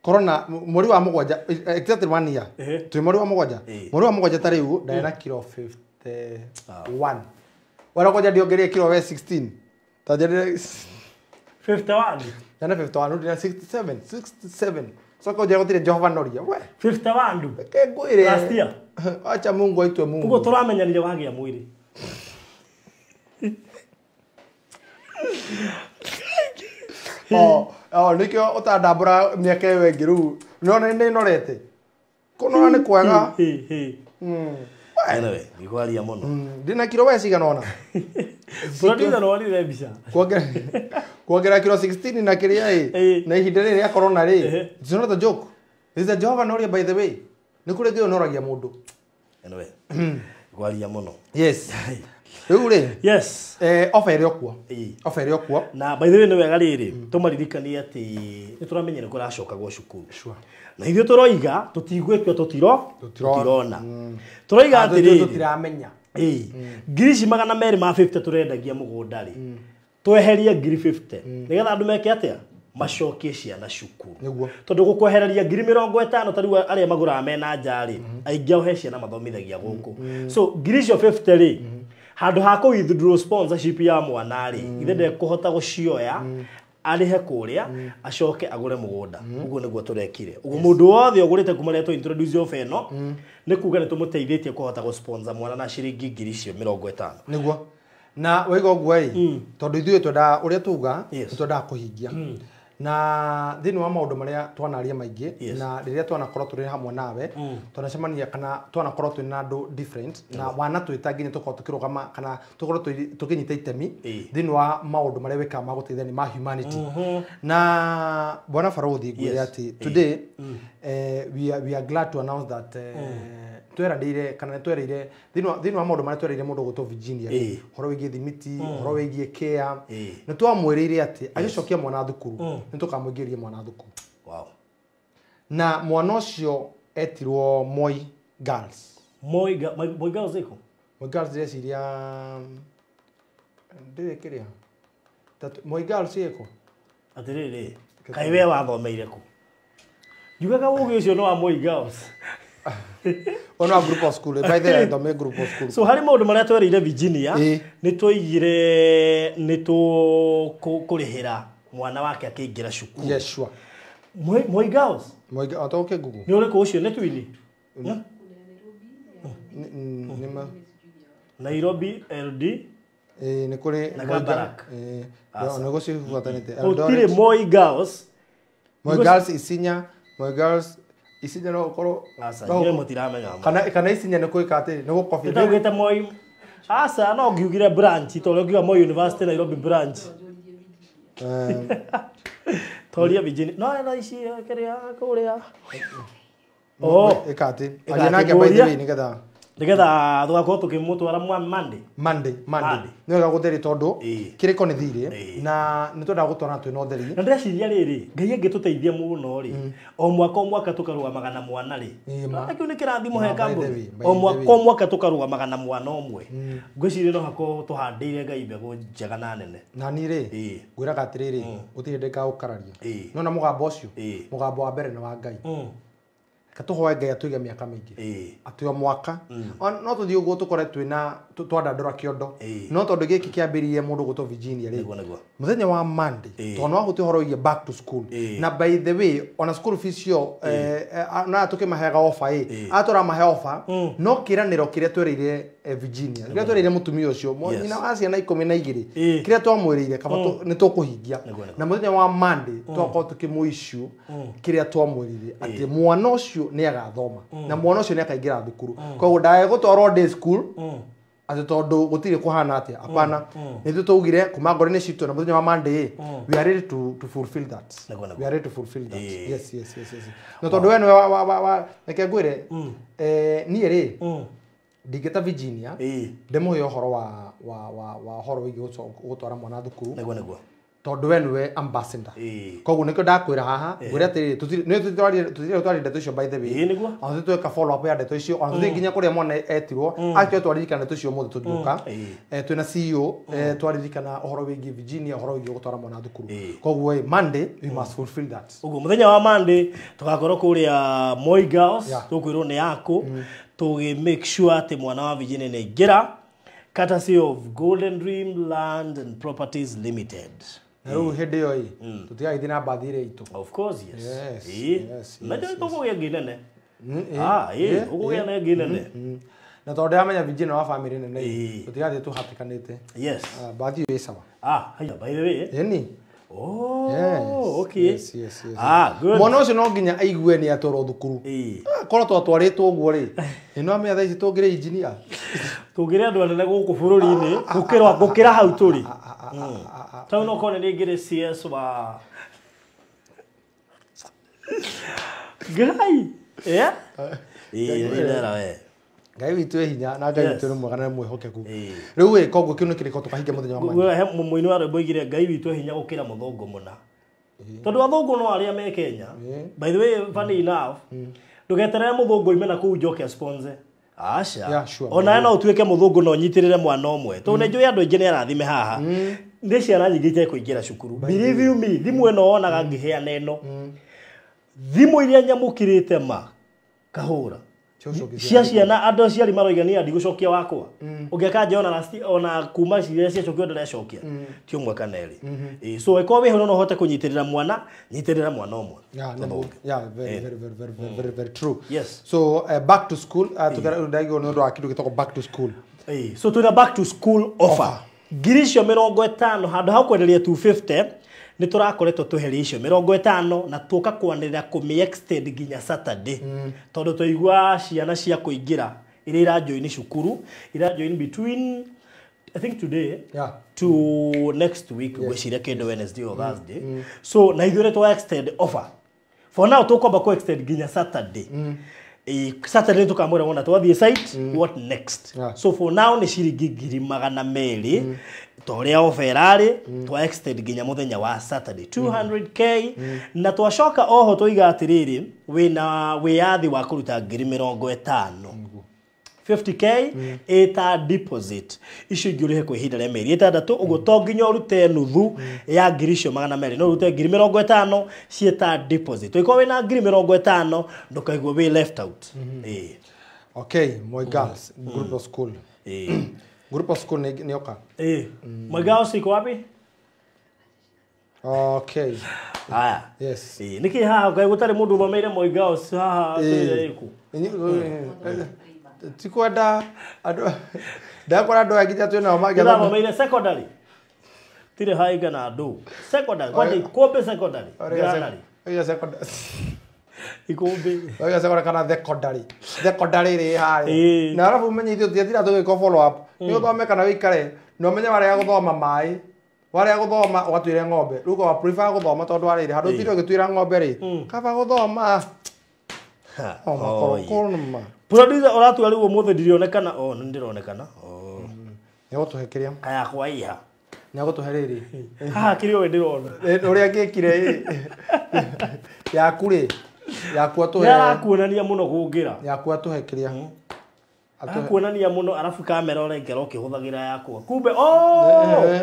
corona mweri wa mũgwanja exactly 1 year twĩ mweri wa mũgwanja mweri wa mũgwanja ta rĩu ndarĩ na kiro 51 wara kwanja ndiongereire kiro we 16 ta njerire 51 ndana 51 ndina 67 soko njera gũtirĩ Jehova Noria we 51 reke ngwĩre last year acha Mungu aitwe Mungu ũguo tũramenyanire wagĩa mwĩrĩ. Oh, nĩkĩo ũtandambũra mĩaka ĩyo ĩngĩ rĩu nĩwona nĩnorete kũnora nĩ kwega. Anyway, ndikwaria mũno. Ndĩna kiro we cigana ũna. Producer no wonire mbica. Kuongerera kiro 16 na kĩrĩa ĩ na ihinda rĩrĩ rĩa corona rĩ it's not a joke. It's a Jehova Noria by the way. Nĩ kũrĩ Ngai ũnoragia mũndũ. Anyway, ndikwaria mũno. Yes. Rĩu rĩ yes offer ĩrĩ o kuo. Offer ĩrĩ o kuo. Na by the way nĩ wega rĩrĩ tũmaririkanie atĩ nĩ tũramenya nĩ kũracokagwo cukuru. Sure. Na ithuĩ tũroiga tũtigwĩtua tũtirona. Tũroiga atĩrĩrĩ tũtiramenya. Ngiri ici 250 tũrendagia mũgũnda rĩ tweherie ngiri 50 nĩgetha andũ meke atĩa macokie ciana cukuru. Nĩguo. Tondũ gũkwehereria ngiri 50 ta rĩu arĩa magũraga mena nja rĩ aingĩ ao he ciana mathomithagia gũkũ. So ngiri icio 50 rĩ handũ ha kũ withdraw sponsorship ya mwana rĩ ithe ndekũhota gũcioya arĩhe kũrĩa acoke agũre mũgũnda. Ũguo nĩguo tũrekire. Ũguo mũndũ wothe ũgũrĩte kuma rĩrĩa tũ introduce offer ĩno nĩ kuga nĩ tũmũteithĩtie kũhota gũ sponsor mwana na ciringi ngiri icio 50. Nĩguo. Na waiga ũguo ĩ tondũ ithuĩ twendaga ũrĩa tuga nĩ twendaga kũhingia. Na thĩinĩ wa maũndũ marĩa twanaria maingĩ na rĩrĩa twanakorwo tũrĩ hamwe nawe twanacemania kana twanakorwo twĩ na andũ different na wanatwĩta nginya tũkorwo tũkĩrũgama kana tũkorwo tũkĩnyita itemi thĩinĩ wa maũndũ marĩa wĩkaga ma gũteithania ma humanity. Na bwana Barothi ngwĩre atĩ today we are glad to announce that tweranĩire kana nĩ twereire thĩinĩ wa maũndũ marĩa twereire mũndũ gwĩtwo Virginia ũhoro wĩgiĩ thimiti ũhoro wĩgiĩ care nĩ twamwĩrĩire atĩ agĩcokia mwana thukuru nĩ tũkamũingĩria mwana thukuru. Wow. Na mwana ũcio etirwo Moi Girls. Moi Girls ĩko? Moi Girls ndĩreciria ndĩrĩ kĩrĩa Moi Girls ĩko? Atĩrĩrĩ kaĩ we wathomeire kũ? Njugaga ũgĩ ũcio nĩ wa Moi Girls. Ona group of school by the way the group of school. So harĩ maũndũ marĩa twereire Virginia nĩ twoigire nĩ tũkũrĩhĩra mwana wake akĩingĩra cukuru. Yes sure. Moi Girls. Moi Girls okay Google. Nĩ ũrĩkũ ũcio nĩ twini? Nĩ Nairobi LD nĩ kũrĩ na Kabarak. Nĩ gũcibuatanĩte. Gũtirĩ Moi Girls. Moi Girls Isinya, Moi Girls Isinya no ũkorwo aca inyuĩ mũtiramenya kana Isinya nĩ kwĩka atĩ nĩ gũkobia ndĩtaugĩte Moi aca no ngiugire branch ta ũrĩa ũngiuga Moi University Nairobi branch. Toria Virginia no ici kĩrĩa kũrĩa ĩka atĩ aria nake by the way nĩgetha nĩgetha tũgakorwo tũkĩmũtwara Monday nĩ wega gũtheria tondũ kĩrĩko nĩ thirĩ na nĩ twendaga gũtwarana twĩna ũtheri. Na ndĩreciria rĩrĩ Ngai angĩtũteithia mũno rĩ o mwaka tũkarũgamaga na mwana rĩ kĩu nĩ kĩrathimo he kambuni o mwaka tũkarũgamaga na mwana ũmwe ngwĩciria no hakorwo tũhandĩire Ngai mbegũ njega na nene. Na niĩ rĩ ngwĩraga atĩrĩrĩ gũtirĩ hĩndĩ ngagũkararia nona mũgambo ũcio mũgambo wa mbere nĩ wa Ngai. Tũhoe Ngai atũige mĩaka mĩingĩ atĩ o mwaka no tũthiĩ ũguo tũkore twĩna twandandũra kĩondo no tondũ gĩkĩ kĩambĩrĩirie mũndũ gũtwo Virginia rĩ mũthenya wa Monday tondũ no wahutia ũhoro wĩgiĩ back to school na by the way ona school fees cio na tũkĩmaheaga offer ĩ atũramahe offer no kĩranĩro kĩrĩa twereire Virginia kĩrĩa twereire mũtumia ũcio nyina wa ciana 12 kĩrĩa twamwĩrĩire kaba nĩ tũkũhingia na mũthenya wa Monday twakorwo tũkĩmũ-issue kĩrĩa twamwĩrĩire atĩ mwana ũcio nĩ agathoma na mwana ũcio nĩ akaingĩra thukuru koguo ndagegũtwarwo day school atĩ tondũ gũtirĩ kũhana atĩa hapana nĩ ithuĩ twaugire kuma ngoro-inĩ citũ na mũthenya wa Monday we are ready to fulfill that. We are ready to fulfill that. Yes yes yes yes. No tondũ we nĩwe wa reke ngwĩre niĩ rĩ ndingĩta Virginia ndĩmũhe ũhoro wa ũhoro wĩgiĩ gũtwara mwana thukuru nĩguo tondũ we nĩwe ambassador koguo nĩkĩo ndakwĩra haha ngwĩre atĩrĩrĩ tũtirĩ twaria ndeto icio by the way ona tũtwĩka follow up ya ndeto icio ona tũthiĩ nginya kũrĩa mwana etirwo actually twaririkana ndeto icio ũmũthĩ tũgĩũka twĩna CEO twaririkana ũhoro wĩgiĩ Virginia ũhoro wĩgiĩ gũtwara mwana thukuru koguo Monday we must fulfill that. Ũguo mũthenya wa Monday tũgakorwo kũrĩa Moi Girls tũkwĩrwo nĩ yaku tũgĩ make sure atĩ mwana wa Virginia nĩ aingĩra courtesy of Golden Dream Land and Properties Limited. Na rĩu hĩndĩ ĩyo ĩ tũtigagĩthiĩ na mbathi ĩrĩa itũ. Of course yes. Yes. Na ndio tũkũgĩa ngĩ nene. Ũkũgĩa na ngĩ nene. Na tondũ ndĩramenya Virginia wa family nene ĩ tũtigathiĩ tũhatĩkanĩte. Yes. Mbathi ĩyo ĩ sawa. Haya by the way. Ĩni. Oh, yes, okay. Yes, yes, yes. Good. Mwana ũcio no nginya aigue nĩ atwarwo thukuru. Korwo twatwarĩtwo ũguo rĩ, ĩno amenya thaa ici tũngĩrĩ engineer. Tũngĩrĩ andũ anene gũkũ bũrũri-inĩ gũkĩra hau tũrĩ. Tau no kone nĩ ngĩrĩ CS wa Ngai. Yeah? Ĩ we. Ngai witũ e hinya na Ngai witũ nĩ mwega na nĩ mwĩhokeku. Rĩu ĩ koguo kĩu nĩ kĩrĩko tũkahingia mũthenya wa Monday. Mũini wa rwĩmbo oigire Ngai witũ e hinya gũkĩra mũthũngũ mũna. Tondũ athũngũ no arĩa me Kenya. By the way, funny enough, ndũgeterere mũthũngũ oime na kũu njoke sponsor. Aca. Ona no ũtuĩke mũthũngũ na ũnyitĩrĩre mwana ũmwe. Tondũ nĩ njũĩ andũ aingĩ nĩ arathime haha. Nĩ ciana nyingĩ itekũingĩra cukuru. Believe you me, thimũ ĩno wonaga ngĩheana ĩno. Thimũ iria nyamũkĩrĩte ma kahũra. Cia ciana andũ aciari maroiga niĩ ndigũcokia wakwa ũngĩakanja ona ona kuma ciria ciacokio ndĩrecokia ti ũmwe kana erĩ. So ĩkorwo wĩho no ũhote kũnyitĩrĩra mwana nyitĩrĩra mwana ũmwe. Yeah, very very very very very very true. Yes. So back to school ndaigua nĩ ũndũ wa kĩndũ gĩtagwo back to school. So twĩna back to school offer ngiri icio 50 handũ ha kwenderia 250 nĩ tũrakoretwo tũheria icio 50 na tũka kwanĩrĩra kũmĩ extend nginya Saturday tondũ twaigua ciana cia kũingĩra iria irajoin cukuru irajoin between I think today to next week gwĩciria kĩndũ Wednesday or Thursday. So na ithuĩ twa extend offer for now tũkwamba kũ extend nginya Saturday. Saturday tukamwĩra wona twathiĩ site what next. So for now nĩ ciringi 200,000 ta ũrĩa offer ĩrarĩ twa extend nginya mũthenya wa Saturday 200k na twacoka oho twoiga atĩrĩrĩ wĩna wĩyathi wa kũruta 50,000 50k ĩta deposit icio ingĩ ũrĩhe kwa ihinda rĩa mĩeri 6 ũguo to nginya ũrute nuthu ya ngiri icio 200 no ũrute 50,000 ciĩta deposit ũngĩkorwo wĩna 50,000 ndũkaigua wĩ left out. Okay, Moi Girls group of school. Group of school nĩ oka. Moi Girls iko wapi? Okay. Haya. Yes. Nĩkĩ haha kaĩ gũtarĩ mũndũ ũthomeire Moi Girls haha ĩkũ? Tikwenda andũ ndakora andũ angĩ twĩ nao mangĩathoma mathomeire secondary tirĩ hainga na andũ secondary kwanja Ikũmbĩ secondary granary Ikũmbĩ oiga secondary kana secondary secondary rĩ harĩa na arabu ũmenye ithuĩ tũtiathira tũgĩka follow up nĩ ũthome kana wĩikare na ũmenye warega gũthoma maĩ warega gũthoma ũgatuĩre ng'ombe rĩu wa prefer gũthoma tondũ warĩire handũ ũtinde ũgĩtuĩra ng'ombe rĩ kaba gũthoma. Producer ũratua rĩu ũmũthĩ ndirionekana nĩ ndĩronekana nĩ agũtũhe kĩrĩa kaya kwaiha nĩ agũtũhe rĩrĩ haha kĩrĩa ũĩ ndĩrona ũrĩa ngĩkire yaku rĩ yaku atũhe nĩ arakuonania mũno kũngĩra yaku atũhe kĩrĩa akuonania mũno arabu kamera ũrengera ũkĩhũthagĩra yakwa kumbe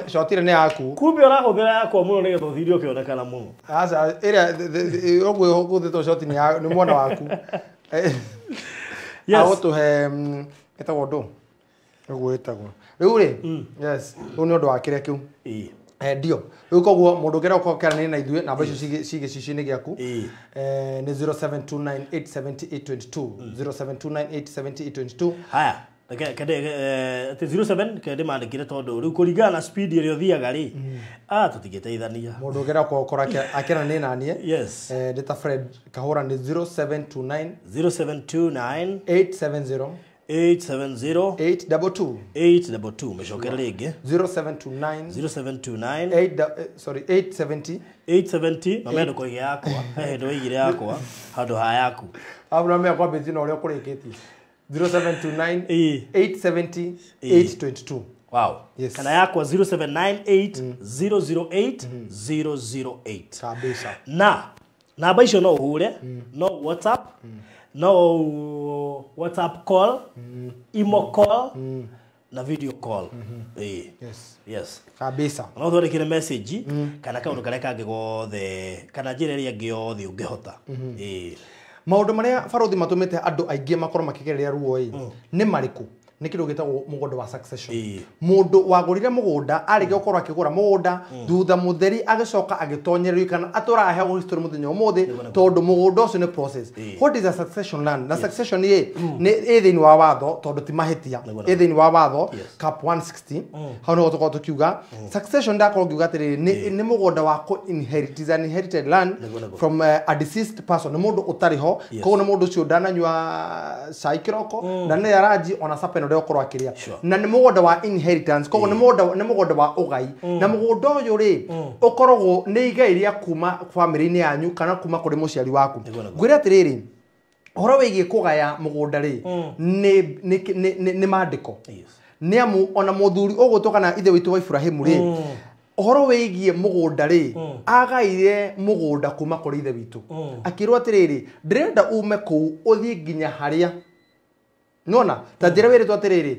shot ĩrĩa nĩ yaku kumbe ũrahũthĩra yakwa mũno nĩgetha ũthire ũkĩonekana mũno. Aca ĩrĩa ũguo ũgũthĩtwo shot nĩ mwena waku. Yes. Agũtũhe ĩtagwo ndũ Ũguo ĩtagwo rĩu rĩ, yes, rĩu nĩ ũndũ wa kĩrĩa kĩu. Ĩĩ. Ndio rĩu koguo mũndũ ũngĩenda gũkorwo akĩaranĩria na ithuĩ, namba icio ciĩ gĩcicio-inĩ gĩaku. Ĩĩ. Nĩ 0729870822, 0729870822. Haya, reke kende atĩ 07 kende mandĩkire, tondũ rĩu kũringana na speed ĩrĩa ũthiaga rĩ, tũtingĩteithania. Mũndũ ũngĩenda gũkorwo akĩaranĩria na niĩ, Yes. ndĩ ta Fred Kahũra, nĩ 0729 0729 870 870 822. 822. Mĩcokere rĩngĩ. 0729 0729 8, sorry, 870. 870. Na mendo koige yakwa he hĩndĩ waigire yakwa handũ ha yaku. Abu na mea kwambĩtie na ũrĩa ũkũrĩkĩtie, 0729 Ĩĩ. 870 822. Wow. Yes. Kana yakwa 0798 008 008. Kabisa. Na namba icio no ũhũre, no WhatsApp, no WhatsApp call, imo call na video call. Ĩĩ. Yes. Yes. Kabisa. No ũthondekere message kana kaũndũ karĩa kangĩ gothe kana njĩra ĩrĩa ĩngĩ yothe ũngĩhota. Ĩĩ. Maũndũ marĩa barothi matũmĩte andũ aingĩ makorwo makĩgerera ruo ĩ nĩ marĩkũ? Nĩ kĩndũ gĩtagwo mũgũnda wa succession. Ĩĩ. Mũndũ wagũrire mũgũnda, arĩkia gũkorwo akĩgũra mũgũnda, thutha mũtheri agĩcoka agĩtonyererio kana atũraga heagwo history mũthenya ũmũthĩ, tondũ mũgũnda ũcio nĩ process. Ĩĩ. What is a succession land? Na succession ĩ nĩ ĩ thĩinĩ wa watho, tondũ ti mahĩtia. Nĩguo, ĩ thĩinĩ wa watho. Yes. Cap 160, hau nĩho tũkorwo tũkiuga succession. Ndakorwo ngiuga atĩrĩrĩ, nĩ mũgũnda wa kũ inherit, is an inherited land Nĩguo, nĩguo. from a deceased person, nĩ mũndũ ũtarĩ ho. Yes. Koguo nĩ mũndũ ũcio ndananyua cai kĩroko, ndanarĩa ranji, ona supper ĩno ndegũkorwo akĩrĩa. Sure. Na nĩ mũgũnda wa inheritance, koguo nĩ mũgũnda wa ũgai, na mũgũnda ũyũ rĩ ũkoragwo nĩ igai rĩa kuma bamĩrĩ-inĩ yanyu kana kuma kũrĩ mũciari waku. Nĩguo, nĩguo. Ngwĩre atĩrĩrĩ, ũhoro wĩgiĩ kũgaya mũgũnda rĩ nĩ mandĩko. Yes. Nĩ amu ona mũthuri ũgũtwo kana ithe witũ wa Ibrahimu rĩ, ũhoro wĩgiĩ mũgũnda rĩ, agaire mũgũnda kuma kũrĩ ithe witũ, akĩrwo atĩrĩrĩ, ndĩrenda ume kũu ũthiĩ nginya harĩa nona ta njĩra wĩrĩtwo atĩrĩrĩ,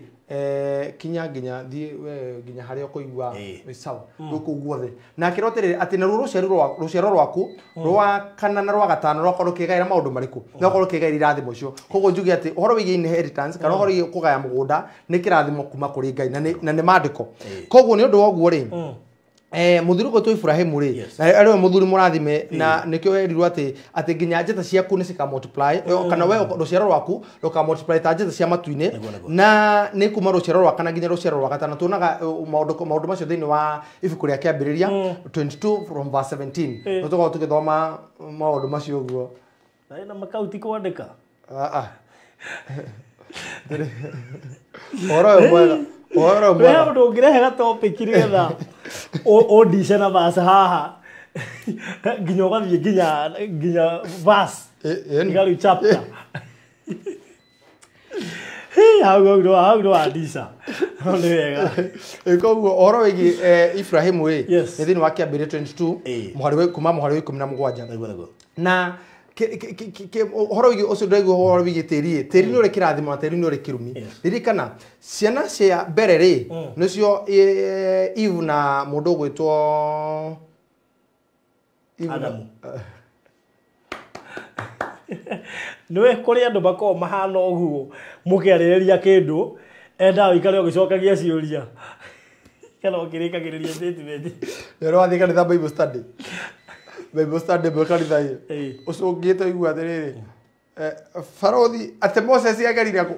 kinya nginya thiĩ we nginya harĩa ũkũigua. Ĩĩ. Wĩ sawa rĩu kũu guothe, na akĩrwo atĩrĩrĩ atĩ naruo rũciaro rwaku rwa kana na rwa gatano rwakorwo rũkĩgaĩra maũndũ marĩkũ, rwakorwo rũkĩgaĩra irathimo icio. Koguo njuge atĩ ũhoro wĩgiĩ inheritance kana ũhoro wĩgiĩ kũgaya mũgũnda nĩ kĩrathimo kuma kũrĩ Ngai na nĩ mandĩko. Ĩĩ. Koguo nĩ ũndũ wa ũguo rĩ, mũthuri ũgwĩtwo Ibrahimu rĩ, Yes. na arĩ we mũthuri mũrathime, na nĩkĩo erirwo atĩ nginya njata ciaku nĩ cika multiply, kana we rũciaro rwaku rũka multiply ta njata cia matu-inĩ. Nĩguo, nĩguo. Na nĩ kuma rũciaro rwa kana nginya rũciaro rwa gatano. Tuonaga maũndũ macio thĩinĩ wa ibuku rĩa Kĩambĩrĩria 22 from verse 17. Ĩĩ. Nĩ tũkoragwo tũgĩthoma maũndũ macio ũguo. Na ĩna makauti kwandĩka. Ah, ah. Ũhoro ũyũ mwega, ũhoro ũyũ we mwega. Ũndũ ũngĩrehe ga topic nĩgetha ũndice na verse haha nginya ũgathiĩ nginya verse. Ĩ, nginya rĩu chapter. Hĩ, hau no wandica, no nĩ wega. Koguo ũhoro wĩgiĩ Ibrahimu ĩ Yes. nĩ thĩinĩ wa Kĩambĩrĩria 22, Ĩĩ. kuma mũhari wa 17. Nĩguo, nĩguo. Na ũhoro wĩgiĩ ũcio, ndĩraigua ũhoro wĩgiĩ tĩri ĩ, tĩri nĩ ũrĩ kĩrathimo na tĩri nĩ ũrĩ kĩrumi. Yes. Ririkana ciana cia mbere rĩ, nĩcio Eve na mũndũ ũgwĩtwo Eve Adamu. Nĩwe kũrĩ andũ makoragwo mahana ũguo, mũkĩarĩrĩria kĩndũ endaga ũikare ũgĩcokagia ciũria kana ũkĩrĩkagĩrĩria statement. Nĩ ũrathiĩ kanitha Bible study, Bible study mwĩ kanitha ĩ, Ĩĩ. ũcũngĩte ũigua atĩrĩrĩ, barothi atĩ Moses agerire kũ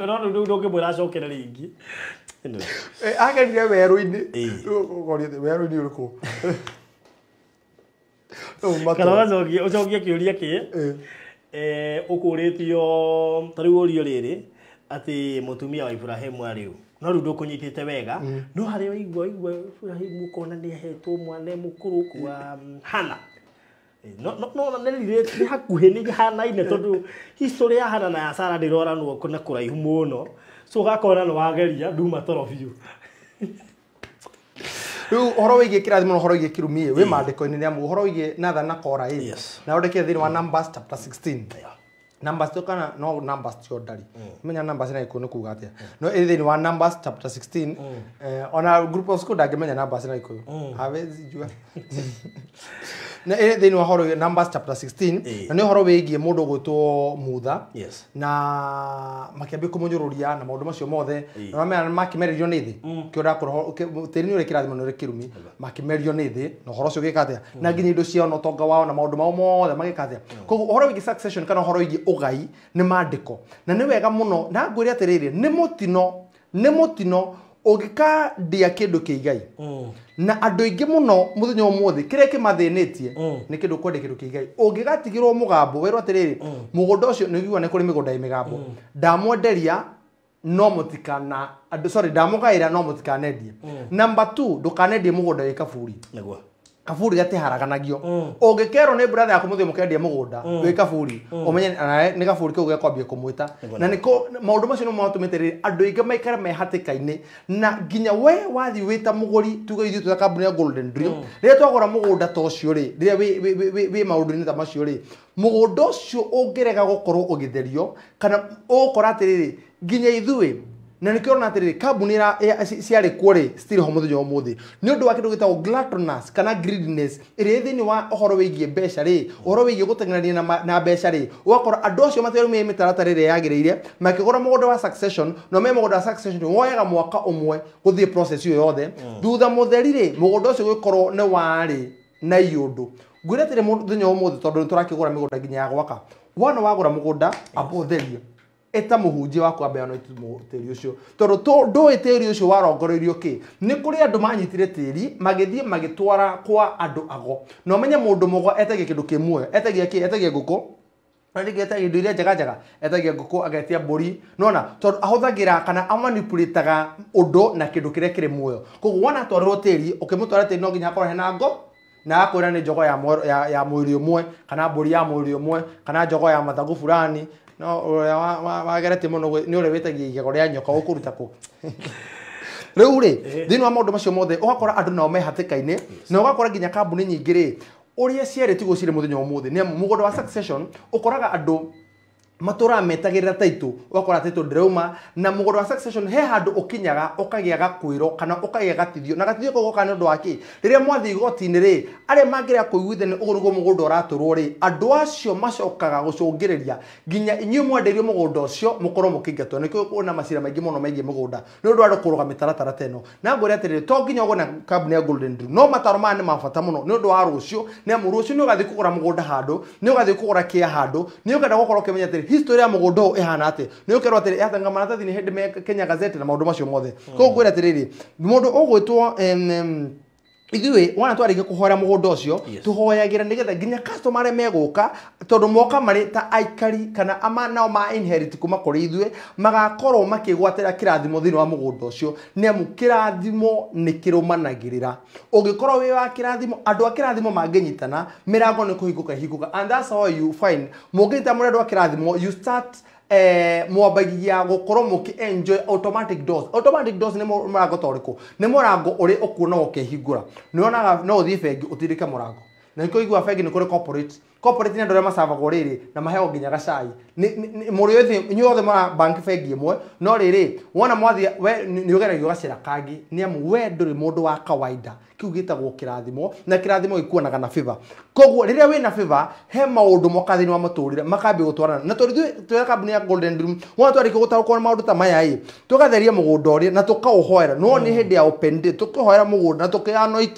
No rĩu ndũngĩmwĩra acokere rĩngĩ. Anyway. Agerire werũ-inĩ. Ĩĩ. Rĩu ũkoria atĩ, werũ-inĩ ũrĩkũ? Rĩu matũ- Kana ũgacokia ũcokie kĩũria kĩ Ĩĩ. Ũkũrĩtio ta rĩu ũrio rĩrĩ atĩ mũtumia wa Ibrahimu arĩ ũ, no rĩu ndũkũnyitĩte wega, no harĩa waigua Ibrahimu ũkona nĩ ahetwo mwana mũkũrũ wa Hana. No nĩ relate, nĩ hakuhĩ, nĩ hanaine, tondũ history ya Hana na ya Sara ndĩroranwo na kũraihu mũno, so ũgakora nĩ wageria nduma toro biũ. Rĩu ũhoro wĩgiĩ kĩrathimo na ũhoro wĩgiĩ kĩrumi ĩ wĩ maandĩko-inĩ, nĩ amu ũhoro wĩgiĩ Nathan na Kora ĩ Yes. na ũndĩke thĩinĩ wa Numbers chapter 16. Numbers to kana no Numbers tio ndari menya Numbers na Gĩkũyũ nĩ kuga atĩa, no ĩ thĩinĩ wa Numbers chapter 16. Ona group of school ndangĩmenya Numbers na Gĩkũyũ, hawezi jua. Na ĩrĩ thĩinĩ wa horo Numbers chapter 16 na nĩ ũhoro wĩgiĩ mũndũ ũgwĩtwo Mutha na makĩambia kũmũnyũrũria na maũndũ macio mothe na mamera makĩmererio nĩ thĩ kĩo ndakũroho tĩri nĩ ũrĩ kĩrathimo nĩ ũrĩ kĩrumi makĩmerio nĩ thĩ na ũhoro ũcio ũgĩka atĩa na nginya indo ciao na ũtonga wao na maũndũ mao mothe magĩka atĩa. Koguo ũhoro wĩgiĩ succession kana ũhoro wĩgiĩ ũgai nĩ maandĩko na nĩ wega mũno na ngwĩre atĩrĩrĩ nĩ mũtino ũngĩkandia kĩndũ kĩigai na andũ aingĩ mũno mũthenya ũmũthĩ kĩrĩa kĩmathĩnĩtie nĩ kĩndũ kwendia kĩndũ kĩigai ũngĩgatigĩrwo mũgambo werwo atĩrĩrĩ mũgũnda ũcio nĩ ũiguaga nĩ kũrĩ mĩgũnda ĩ mĩgambo ndamwenderia no mũtikana andũ sorry ndamũgaĩra no mũtikanendie. Number 2 ndũkanendie mũgũnda wĩ kaburi. Nĩguo kaburi gatiharaganagio ũngĩkerwo nĩ brother yaku mũthiĩ mũkendia mũgũnda wĩ kaburi ũmenye nawe nĩ kaburi kau gekwambia kũmwĩta na nĩko maũndũ macio nĩmo matũmĩte rĩrĩ andũ aingĩ maikare me hatĩka-inĩ na nginya we wathiĩ wĩ ta mũgũri tuge ithuĩ twĩ ta kambuni ya Golden Dream rĩrĩa twagũra mũgũnda ta ũcio rĩ rĩrĩa wĩ maũndũ-inĩ ta macio rĩ mũgũnda ũcio ũngĩrega gũkorwo ũgĩtherio kana ũgũkora atĩrĩrĩ nginya ithuĩ na nĩkĩo ũrona atĩrĩrĩ kambuni ciarĩ kuo rĩ citirĩ ho mũthenya ũmũthĩ nĩ ũndũ wa kĩndũ gĩtagwo gluttonous kana greediness ĩrĩa ĩ thĩinĩ wa ũhoro wĩgiĩ mbeca rĩ ũhoro wĩgiĩ gũteng'erania na mbeca rĩ ũgakora andũ acio matirarũmĩrĩra mĩtaratara ĩrĩa yagĩrĩire makĩgũra mũgũnda wa succession na me mũgũnda wa succession woyaga mwaka ũmwe gũthiĩ process ĩyo yothe thutha mũtheri rĩ mũgũnda ũcio gũkorwo nĩ warĩ na iũndũ ngwĩre atĩrĩ mũthenya ũmũthĩ tondũ nĩtũrakĩgũra mĩgũnda nginya ya gwaka wona wagũra mũgũnda amba ũtherie eta mũhunjia waku ambe anoint tĩri ũcio tondũ ndũĩ tĩri ũcio warongoreirio kĩ nĩ kũrĩ andũ manyitire tĩri magĩthiĩ magĩtwara kwa andũ ago na ũmenye mũndũ mũgo etagia kĩndũ kĩ muoyo etagia kĩ etagia ngũkũ na rĩngĩ etagia indo iria njega njega etagia ngũkũ agetia mbũri nona tondũ ahũthagĩra kana amanipulataga ũndũ na kĩndũ kĩrĩa kĩrĩ muoyo koguo wona atwarĩrwo tĩri ũkĩmũtwara tĩri no nginya akorwo hena ngo na akwĩra nĩ njogo ya mwĩrĩ ũmwe kana mbũri ya mwĩrĩ ũmwe kana njogo ya mathagu fulani no ũrĩa wageretie mũno nĩ ũrĩa wĩtagia igego rĩa nyoka ũkũruta kũ rĩu rĩ thĩinĩ wa maũndũ macio mothe ũgakora andũ nao me hatĩka-inĩ na ũgakora nginya kambuni nyingĩ rĩ ũrĩa ciarĩ tiguo cirĩ mũthenya ũmũthĩ nĩ amu mũgũnda wa succession ũkoraga andũ matũraga metagĩrĩra taitũ ũgakora taitũ ndĩrauma na mũgũnda wa succession he handũ ũkinyaga ũkagĩa gakwĩro kana ũkagĩa gatithio na gatithio kau gokaga nĩ ũndũ wa kĩ rĩrĩa mwathiĩ igoti-inĩ rĩ arĩa mangĩrega kũiguithania ũguo nĩguo mũgũnda ũratũrwo rĩ andũ acio macokaga gũcũngĩrĩria nginya inyuĩ mwendeirio mũgũnda ũcio mũkorwo mũkĩingatwo nĩkĩo kwĩna macira maingĩ mũno megiĩ mũgũnda nĩ ũndũ wa andũ kũrũga mĩtaratara ta ĩno na ngwĩre atĩrĩrĩ to nginya ũgũre na kambuni ya Golden Dream no mataro maya nĩ ma bata mũno nĩ ũndũ wa rũciũ nĩ amu rũciũ nĩ ũgathiĩ kũgũra mũgũnda handũ nĩ ũgathiĩ kũgũra kĩa handũ nĩ ũkenda gũkorwo ũkĩmenya atĩrĩ history ya mũgũnda ũyũ ĩhana atĩa nĩ ũkerwo atĩrĩ yatanga maratathi nĩ hĩndĩ me Kenya Gazette na maũndũ macio mothe koguo ngwĩre atĩrĩrĩ mũndũ ũgwĩtwo ithuĩ wana twarĩkia kũhoera mũgũnda ũcio tũhoyagĩra nĩgetha nginya customer arĩa megũka tondũ moka marĩ ta aikari kana ama nao ma inherit kuma kũrĩ ithuĩ magakorwo makĩgwatĩra kĩrathimo thĩinĩ wa mũgũnda ũcio nĩ amu kĩrathimo nĩ kĩrũmanagĩrĩra ũngĩkorwo wĩ wa kĩrathimo andũ a kĩrathimo mangĩnyitana mĩrango nĩ kũhingũka ĩhingũka and that's how you find mũngĩnyita mũrĩ andũ a kĩrathimo you start mwambagia gũkorwo mũkĩ enjoy automatic doors. Automatic doors nĩ mũrango ta ũrĩkũ nĩ mũrango ũrĩ ũkuona ũkĩhingũra nĩ wonaga no ũthiĩ bengi ũtindĩke mũrango na nĩkĩo ũiguaga bengi nĩ kũrĩ corporate corporate nĩ andũ arĩa macabagwo rĩrĩ na maheagwo nginya gacai mũrĩ othe inyuĩ othe mara bank bengi ĩmwe no rĩrĩ wona mwathiĩ we nĩ ũgeragio gacĩra kangĩ nĩ amu we ndũrĩ mũndũ wa kawaida kĩu gĩtagwo kĩrathimo na kĩrathimo gĩkuonaga na favor koguo rĩrĩa wĩna favor he maũndũ moka thĩinĩ wa mũtũrĩre makambia gũtwarana na tondũ ithuĩ twĩ kambuni ya Golden Dream wona twarĩkia gũtaũkwo nĩ maũndũ ta maya ĩ tũgatheria mũgũnda ũrĩa na tũkaũhoera no nĩ hĩndĩ ya open day tũkĩhoera mũgũnda na tũkĩanoint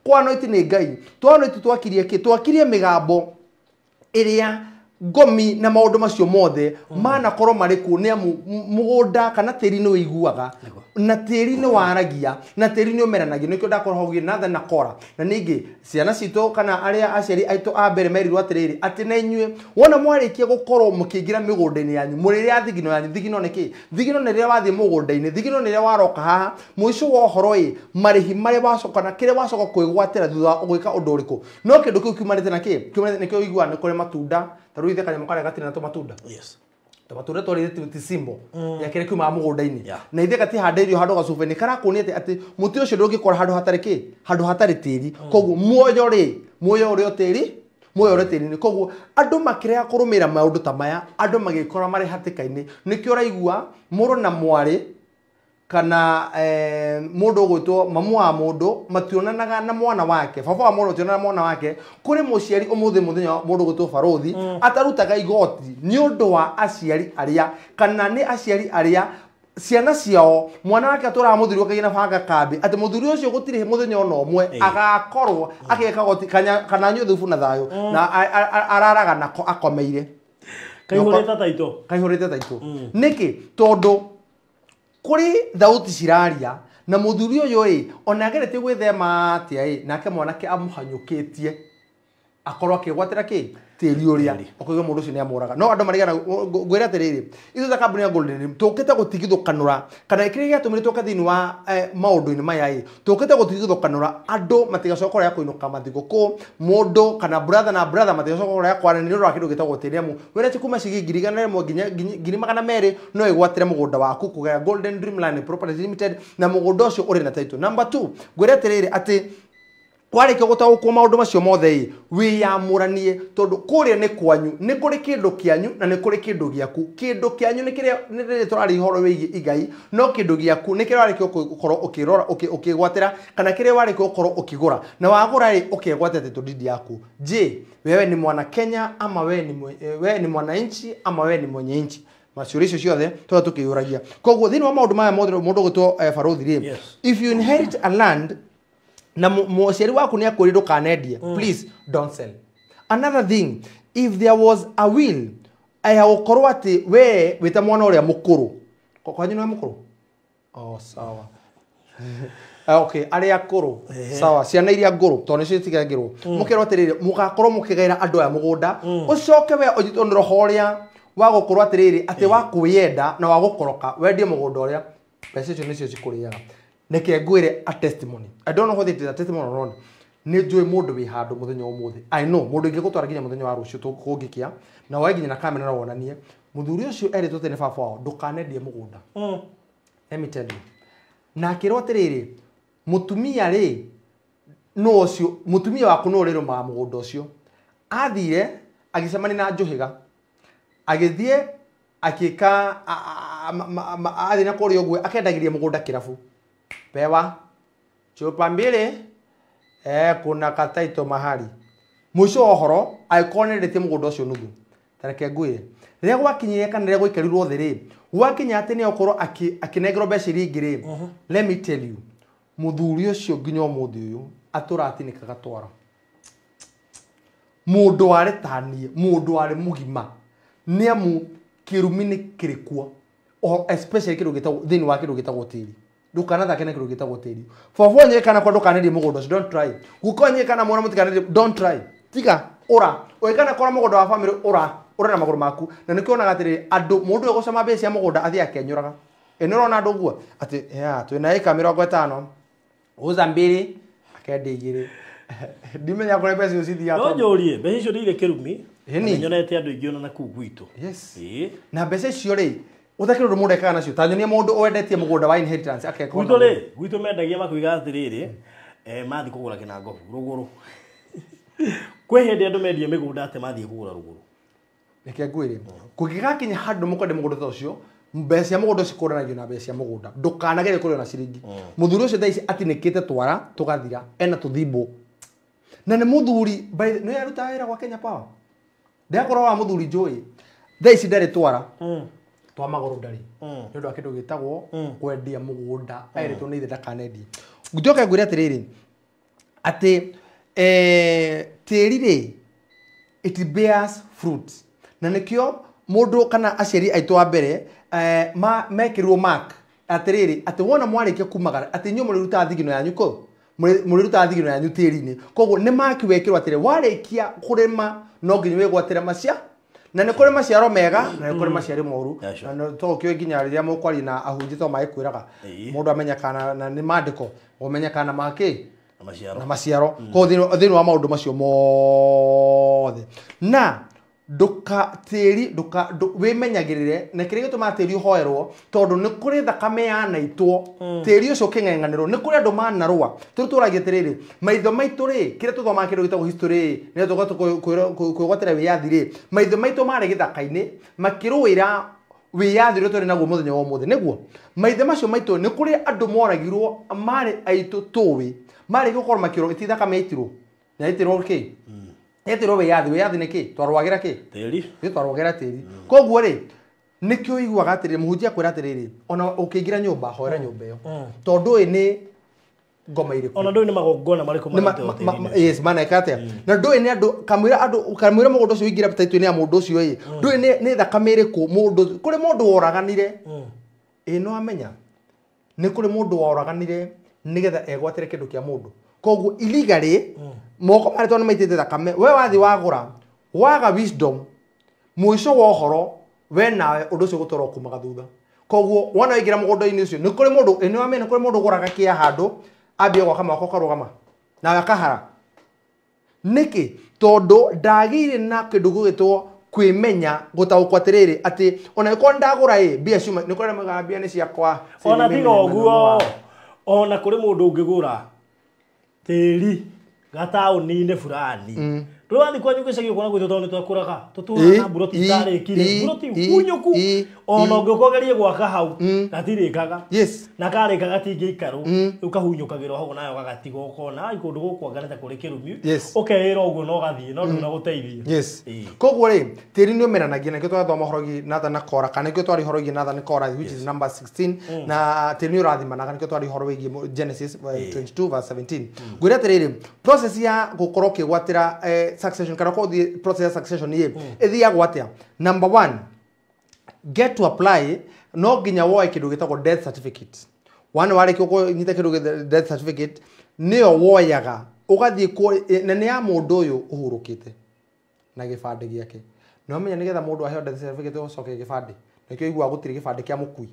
kwanoint nĩ Ngai twanoint twakirie kĩ twakirie mĩgambo ĩrĩa ngomi na maũndũ macio mothe manakorwo marĩ kuo nĩ amu mũgũnda kana tĩri nĩ ũiguaga na tĩri nĩ waragia na tĩri nĩ ũmeranagia nĩkĩo ndakorwo hau Nathan na Kora na ningĩ ciana citũ kana arĩa aciari aitũ a mbere merirwo atĩrĩrĩ atĩ na inyuĩ wona mwarĩkia gũkorwo mũkĩingĩra mĩgũnda-inĩ yanyu mũrĩrĩa thigino yanyu thigino nĩ kĩ thigino nĩ rĩrĩa wathiĩ mũgũnda-inĩ thigino nĩ rĩrĩa waroka haha mũico wa ũhoro ĩ marĩhi marĩa wacoka na kĩrĩa wacoka kwĩgwatĩra thutha wa gwĩka ũndũ ũrĩkũ no kĩndũ kĩu kiumanĩte na kĩ kiumanĩte nĩkĩo ũiguaga nĩ kũrĩ matunda ta rĩu ithe kanyamũ karĩa gatirĩ na tũmatunda yes tũmatunda twarĩ ti simbo ya kĩrĩa kiumaga mũgũnda-inĩ na ithe gatihandĩirio handũ gacuba-inĩ karakuonia atĩ mũtĩ ũcio ndũngĩkora handũ hatarĩ kĩ handũ hatarĩ tĩri koguo muoyo rĩ muoyo ũrĩ o tĩri muoyo ũrĩ tĩri-inĩ koguo andũ makĩrega kũrũmĩrĩra maũndũ ta maya andũ magĩkora marĩ hatĩka-inĩ nĩkĩo ũraigua mũrũ na mwarĩ kana mundu ugwitwo mamu wa mundu mationanaga na mwana wake baba wa mundu mationanaga na mwana wake kuri muciari umuthi muthenya mundu ugwitwo baruthi atarutaga igoti ni undu wa aciari aria kana ni aciari aria ciana ciao mwana wake aturaga muthuri wake na banga kambi ati muthuri ucio gutiri muthenya ona umwe agakorwo ageka goti kana nyue thubu na thayo na araraga nako akomeire kaihurite taito niki tondu kuri thauti ciraria na muthuri uyu ri ona ageretie gwithema atia ri nake mwanake amuhanyukitie akorwo akigwatira ki tiri uria ukoiga mundu ucio ni amuraga no andu marigana ngwira atiriri ithu ta kambuni ya Golden Dream tukite gutigithukanura kana kiria giatumire tuke thiini wa maundu-ini maya ri tukite gutigithukanura andu matigacoka uria kuinuka mathiguku mundu kana brother na brother matigacoka uria kwaranĩria ũndũ wa kindu gitagwo tĩri amu wĩra kuma ciringi 100,000 nginya 200,000 no ĩgwatĩre mũgũnda waku kũgerera Golden Dream Land Properties Limited na mũgũnda ũcio ũrĩ na title. Number 2 ngwĩra atĩrĩrĩ atĩ kwarĩkia gũtaũkwo maũndũ macio mothe ĩ wĩyamũranie tondũ kũrĩa nĩ kwanyu nĩ kũrĩ kĩndũ kĩanyu na nĩ kũrĩ kĩndũ gĩaku kĩndũ kĩanyu nĩ kĩrĩa nĩ rĩrĩ tũraria ũhoro wĩgiĩ igai no kĩndũ gĩaku nĩ kĩrĩa warĩkia gũkorwo ũkĩrora ũkĩgwatĩra kana kĩrĩa warĩkia gũkorwo ũkĩgũra na wagũra rĩ ũkegwatĩra title deed yaku. Je, wewe ni mwana Kenya ama wewe ni mwananchi ama wewe ni mwenye nchi? Maciũria icio ciothe tũrĩa tũkĩyũragia. Koguo thĩinĩ wa maũndũ maya mothe mũndũ ũgwĩtwo baruthi rĩ, if you inherit a land na mũciari waku nĩ akwĩrire ndũkanendie, please don't sell. Another thing, if there was a will ya gũkorwo atĩ we wĩta mwana ũrĩa mũkũrũ kwanyu nĩwe mũkũrũ? Oh, sawa. Okay, arĩa akũrũ sawa, ciana iria ngũrũ tondũ nĩcio citigagĩrwo mũkerwo atĩrĩrĩ mũgakorwo mũkĩgaĩra andũ aya mũgũnda ũcoke we ũnyitwo nĩ roho ũrĩa wa gũkorwo atĩrĩrĩ atĩ wa kwĩyenda na wa gũkoroka wendie mũgũnda ũrĩa mbeca icio nĩcio cikũrĩaga. Neke ngwire a testimony. I don't know whether it is a testimony or not. Nĩ njũĩ mũndũ wĩ handũ mũthenya ũmũthĩ. I know mũndũ ingĩgũtwara nginya mũthenya wa rũciũ kũngĩkĩa na woe nginya na kamera na wonanie mũthuri ũcio erĩtwo atĩ nĩ baba wao ndũkanendie mũgũnda. Let me tell you. Na akĩrwo atĩrĩrĩ mũtumia rĩ no ũcio mũtumia waku no ũrĩrũmaga mũgũnda ũcio. Athire agĩcemania na njũhĩga agĩthiĩ akĩka athiĩ na kũrĩa ũguo akendagĩria mũgũnda kĩrabu pewa chupa mbili kuna kataito mahali mwisho wa ũhoro angĩkorwo nĩendetie mũgũnda ũcio nuthu. Ta reke ngwĩre rĩrĩa gwakinyire kana rĩrĩa gwaikarirwo thĩ rĩ gwakinya atĩ nĩ okorwo akĩnengerwo mbeca iria ingĩ rĩ, let me tell you mũthuri ũcio nginya ũmũthĩ ũyũ atũra atinĩkaga twara. Mũndũ warĩ taniĩ mũndũ warĩ mũgima nĩ amu kĩrumi nĩ kĩrĩ kuo especially kĩndũ gĩtagwo thĩinĩ wa kĩndũ gĩtagwo tĩri. Ndũkanathake na kĩndũ gĩtagwo tĩri. Baba wanyu kana kwa ndũkanendie mũgũnda ũcio, don't try. Guka wanyu kana mwana mũtikanendie, don't try. Tiga ũra ũgĩkana kora mũgũnda wa family ũra ũra na magũrũ maku na nĩkĩo wonaga atĩrĩrĩ andũ mũndũ ũyũ gũcama mbeca cia mũgũnda athiĩ akenyũraga. Ĩ nĩ ũrona andũ ũguo atĩ ya twĩna ĩka 50 uza 2 akendia 2 ndimenya kũrĩa mbeca icio cithiaga. No njũrie mbeca icio nĩ irĩ kĩrumi. Nyonete andũ aingĩ ona na kũu gwitũ. Yes. Na mbeca icio rĩ uthakire undu mundu ekaga nacio ta nyonia mundu wendetie mugunda wa inheritance akeka gwitũ rĩ gwitũ mendagia makuiga atĩrĩrĩ mathiĩ kũgũra kĩnangobu rũgũrũ kwĩ hĩndĩ andũ mendie mĩgũnda atĩ mathiĩ kũgũra rũgũrũ. Reke ngwĩre kũngĩgakinya handũ mũkwende mũgũnda ta ũcio mbeca cia mũgũnda cikũranagio na mbeca cia mũgũnda ndũkanagerie kũrĩa na ciringi. Mũthuri ũcio thaa ici atinĩkĩte twara tũgathira ena tũthimbo na nĩ mũthuri nĩ arutaga wĩra gwa Kenya Power ndakorwo wa mũthuri njũĩ thaa ici ndarĩ twara twa magũrũ ndarĩ nĩ ũndũ wa kĩndũ gĩtagwo kwendia mũgũnda erĩtwo nĩ ithe ndakanendie. Njoke ngwĩre atĩrĩrĩ atĩ tĩri rĩ it bears fruit na nĩkĩo mũndũ kana aciari aitũ a mbere mekĩrirwo mark atĩrĩrĩ atĩ wona mwarĩkia kumagara atĩ inyuĩ mũrĩrutaga thigino yanyu kũ mũrĩrutaga thigino yanyu tĩri-inĩ koguo nĩ mark wekĩrwo atĩrĩ warĩkia kũrĩma no nginya wĩgwatĩre macia na nĩ kũrĩ maciaro mega na nĩ kũrĩ maciaro moru na to kĩo nginya rĩrĩa mũkwaria na ahunjia to magĩkwĩraga mũndũ amenya kana na nĩ maandĩko ũmenye kana makĩ na maciaro koguo thĩinĩ wa maũndũ macio mothe na nduka tĩri nduka wĩmenyagĩrĩre na kĩrĩa gĩtũmaga tĩri ũhoerwo tondũ nĩ kũrĩ thakame yanaitwo tĩri ũcio ũkĩng'eng'anĩrwo nĩ kũrĩ andũ manarũa tũrĩ tũragia atĩrĩrĩ maitho maitũ rĩ kĩrĩa tũthomaga kĩndũ gĩtagwo history rĩ nĩgetha tũgote kwĩgwatĩra wĩyathi rĩ maitho maitũ marĩ gĩthaka-inĩ makĩrũĩra Wĩyathi ũrĩa tũrĩ naguo mũthenya wa ũmũthĩ nĩguo maithe macio maitũ nĩ kũrĩ andũ moragirwo marĩ aitũ tũĩ marĩ gũkorwo makĩũrwo iti thakame yaitirwo na yaitirwo kĩ yaitirwo wĩyathi wĩyathi nĩ kĩ twarũagĩra kĩ Tĩri. ithuĩ twarũagĩra tĩri koguo rĩ nĩkĩo ũiguaga atĩrĩrĩ mũhunjia akwĩra atĩrĩrĩ ona ũkĩingĩra nyũmba hoera nyũmba ĩyo tondũ ũĩ nĩ ngoma irĩkũ Ona ndũĩ nĩ magongona marĩkũ Nĩ maretwo tĩri-inĩ. yes maneka atĩa na ndũĩ nĩ andũ kamwĩra andũ kamwĩra mũgũnda ũcio ũingĩra taitũ-inĩ ya mũndũ ũcio ĩ ndũĩ nĩ thakame ĩrĩkũ mũndũ kũrĩ mũndũ woraganire ĩ no amenya nĩ kũrĩ mũndũ woraganire nĩgetha egwatĩre kĩndũ kĩa mũndũ koguo illegally moko marĩ tondũ nĩ maitĩte thakame we wathiĩ wagũra waga wisdom mũico wa ũhoro we nawe ũndũ ũcio gũtwarwo kumaga thutha koguo wona waingĩra mũgũnda-inĩ ũcio nĩ kũrĩ mũndũ ĩ nĩ wamenya nĩ kũrĩ mũndũ ũgũraga kĩa handũ ambia gwaka mwako ũkarũgama nawe akahara nĩkĩ tondũ ndagĩire na kĩndũ gũgĩtwo kwĩmenya gũtaũkwo atĩrĩrĩ atĩ ona ĩkorwo ndagũra ĩ mbia ciuma nĩ kũrĩ maugaga mbia nĩ ciakwa Ona tiga ũguo ona kũrĩ mũndũ ũngĩgũra tĩri gataũni-inĩ fulani ndũrĩ wathiĩ kwanyu gĩcagi ũkona gwitũ tondũ nĩtwakũraga tũtũraga na mburoti itarĩkire mburoti hunyũku ona ũngĩũka ũgerie gwaka hau gatirĩkaga yes na karĩka gatingĩikarwo rĩu kahunyũkagĩrwo hau nayo gagatigwo ũkona ai kũndũ gũkũ anga nĩ ta kũrĩ kĩrumi Yes. ũkeĩra ũguo na ũgathiĩ no ndũnagũteithia yes Ĩĩ. koguo rĩ tĩri nĩ ũmeranagia nakĩo twathoma ũhoro wĩgiĩ Nathan na Kora kana nĩkĩo twarĩ ũhoro wĩgiĩ Nathan na Kora which is number 16 na tĩri nĩ ũrathimanaga nĩkĩo twarĩ ũhoro wĩgiĩ Genesis 22 verse 17 ngwĩra atĩrĩrĩ process ya gũkorwo ũkĩgwatĩra succession kana gũthiĩ process ya succession ĩ ĩthiagwo atĩa number one get to apply no nginya woe kĩndũ gĩtagwo death certificate wana warĩkia kũnyita kĩndũ gĩa death certificate nĩyo woyaga ũgathiĩ na nĩ ya mũndũ ũyũ ũhurũkĩte na gĩbandĩ gĩake na ũmenya nĩgetha mũndũ aheo death certificate ũcoke gĩbandĩ nĩkĩo ũiguaga gũtirĩ gĩbandĩ kĩa mũkui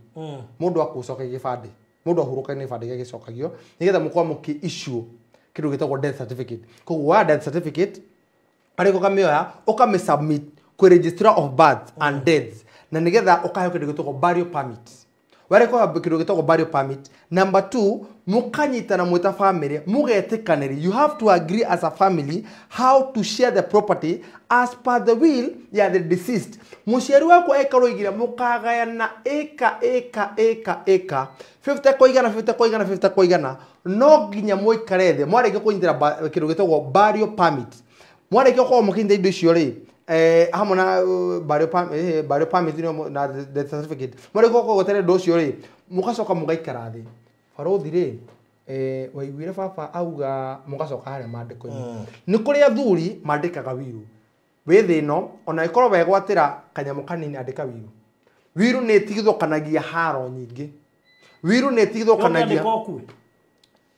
mũndũ akũcoke gĩbandĩ mũndũ ahurũka nĩ gĩbandĩ gĩake gĩcokagio nĩgetha mũkorwo mũkĩ issue kĩndũ gĩtagwo death certificate koguo woya death certificate arĩko ũkamĩoya ũkamĩ submit kwĩ registrar of births and deaths na nĩgetha ũkaheo kĩndũ gĩtagwo burial permit warĩko kĩndũ gĩtagwo burial permit number 2 mũkanyitana mwĩ ta family mũgetĩkanĩri you have to agree as a family how to share the property as per the will ya the deceased mũciari waku aikarwo igire mũkagayana ĩka ĩka ĩka ĩka 50 kwa igana 50 kwa igana 50 kwa igana no nginya mũikare thĩ mwarĩkia kũnyitĩra kĩndũ gĩtagwo burial permit mwarĩkia gũkorwo mũkĩnyita indo icio rĩ hamwe na burial permit nĩyo na death certificate mwarĩkia gũkorwo gweterera ũndũ ũcio rĩ mũgacoka mũgaikara thĩ barothi rĩ waiguire baba auga mũgacoka harĩa maandĩko-inĩ nĩ kũrĩ athuri mandĩkaga wiru wĩ thĩ ĩno ona ĩkorwo wegwatĩra kanyamũ kanini andĩka wiru wiru nĩ ĩtigithũkanagia haro nyingĩ wiru nĩ ĩtigithũkanagia Ũngĩandĩka ũkue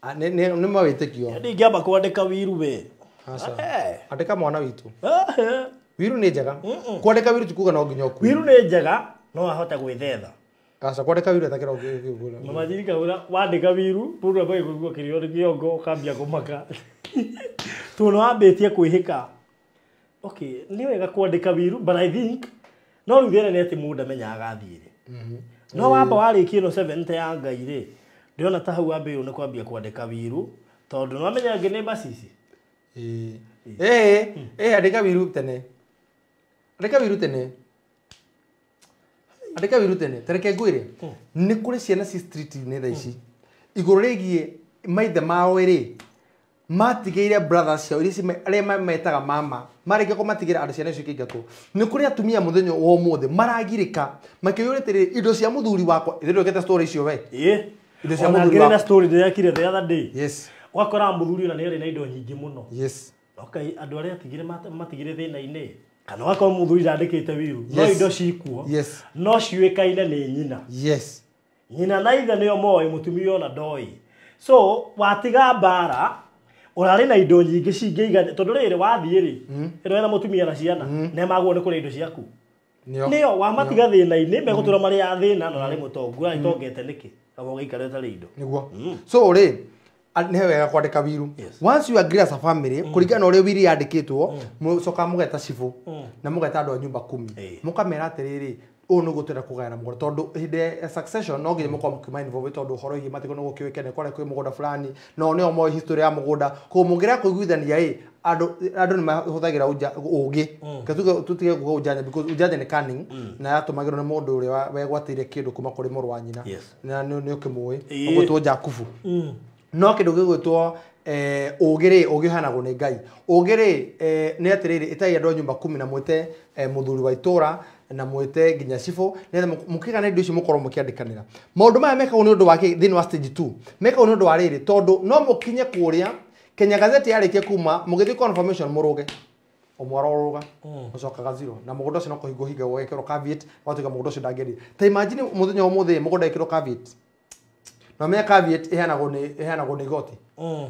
Ah, nĩ mawĩtĩkio ndingĩamba kwandĩka wiru we Aca. Eh. Andĩka mwana witũ Eh. wiru nĩ njega kwandĩka wiru ti kuga no nginya ũkue wiru nĩ njega no ahote gwĩthetha aca kwandĩka wiru etakĩra ũngĩ mama jirika ura wandĩka wiru mũndũ ambagia kũigua kĩrĩo nĩ kĩongo ũkambia kũmaka tondũ wambĩtie kwĩhĩka okay nĩ wega kwandĩka wiru but I think no rĩu thĩna nĩ atĩ mũndũ amenyaga athiĩ no wamba warĩkia ĩno 70 ya Ngai rĩ ndĩrona ta hau wambĩrĩirwo nĩ kwambia kwandĩka wiru tondũ nĩ wamenya angĩ nĩ macici ĩĩ ĩĩ andĩka wiru tene andĩka wiru tene andĩka wiru tene tareke ngwĩre nĩ kũrĩ ciana ci street-inĩ thaa ici igũrũ rĩgiĩ maithe mao rĩ matigĩire brothers ciao iria arĩa metaga mama marĩkia kũmatigĩra andũ ciana icio ikĩingatwo nĩ kũrĩ atumia mũthenya wa ũmũthĩ maragirĩka makĩũrĩte rĩrĩ indo cia mũthuri wakwa ithe ndwĩkĩte story icio we ĩĩ Indo cia ona mũthuri ngĩrĩ na wakwa. story ndĩrekire the other day yes ũgakora mũthuri ona nĩ arĩ na indo nyingĩ mũno yes okay andũ arĩa atigire matigire thĩna-inĩ kana ũgakorwo mũthuri ndandĩkĩte wiru no Yes. indo cikuo Yes. no ciũĩkaine nĩ nyina yes nyina na ithe nĩo moĩ mũtumia ona ndoĩ so watiga mbara ũrarĩ na indo nyingĩ cingĩigana tondũ rĩrĩ wathiĩ rĩ ĩno ena mũtumia na ciana nĩmagwo nĩ kũrĩa indo ciaku nĩo nĩo wamatiga thĩna-inĩ megũtũra marĩ a thĩna na ũrarĩ mũtongu ũragĩtongete nĩkĩ kaba ũgaikara ũtarĩ indo nĩguo so rĩ nĩ wega kwandĩka wiru Yes. once you agree as a family kũringana na ũrĩa wiri yandĩkĩtwo mũcokaga mũgeta cibũ na mũgeta andũ a nyumba kumi Ĩĩ. mũkamera atĩrĩrĩ ũũ nĩguo tũrenda kũgayana mũgũnda tondũ hĩndĩ ya succession no nginya mũkorwo mũkiuma involve tondũ ũhoro wĩgiĩ mathiko nĩguo kĩũĩkane kũrĩa kwĩ mũgũnda fulani no nĩo moĩ history ya mũgũnda koguo mũngĩrega kũiguithania ĩ Andũ nĩ mahũthagĩra ũũgĩ. Reke tutige kuga ujanja because ujanja nĩ cunning na yatũmagĩrwo nĩ mũndũ ũrĩa wegwatĩire kĩndũ kuma kũrĩ mũrũ wa nyina. Na nĩ ũkĩmũĩ. Ũgwĩtwo Jakubu. No kĩndũ gĩgwĩtwo ũũgĩ rĩ, ũũgĩ ũheanagwo nĩ Ngai. Ũũgĩ rĩ, nĩ atĩrĩrĩ, ĩtai andũ a nyũmba kumi na mwĩte mũthuri wa itũra na mwĩte nginya cibũ, nĩgetha mũkĩgana indo ici mũkorwo mũkĩandĩkanĩra. Maũndũ maya mekagwo nĩ ũndũ wa kĩ thĩinĩ wa stage 2? Mekagwo nĩ ũndũ wa rĩrĩ, tondũ no mũkinye kũrĩa Kenya Gazette yarĩkia kuma, mũgĩthiĩ confirmation mũrũge. Ũmwe arorũga, ũcokaga zero. Na mũgũnda ũcio no kũhingwo hingagwo ũgekĩrwo caveat, ũgatuĩka mũgũnda ũcio ndangĩendio. Ta imagine mũthenya wa ũmũthĩ mũgũnda wekĩrwo caveat. Na ũmenye caveat ĩheanagwo nĩ igoti.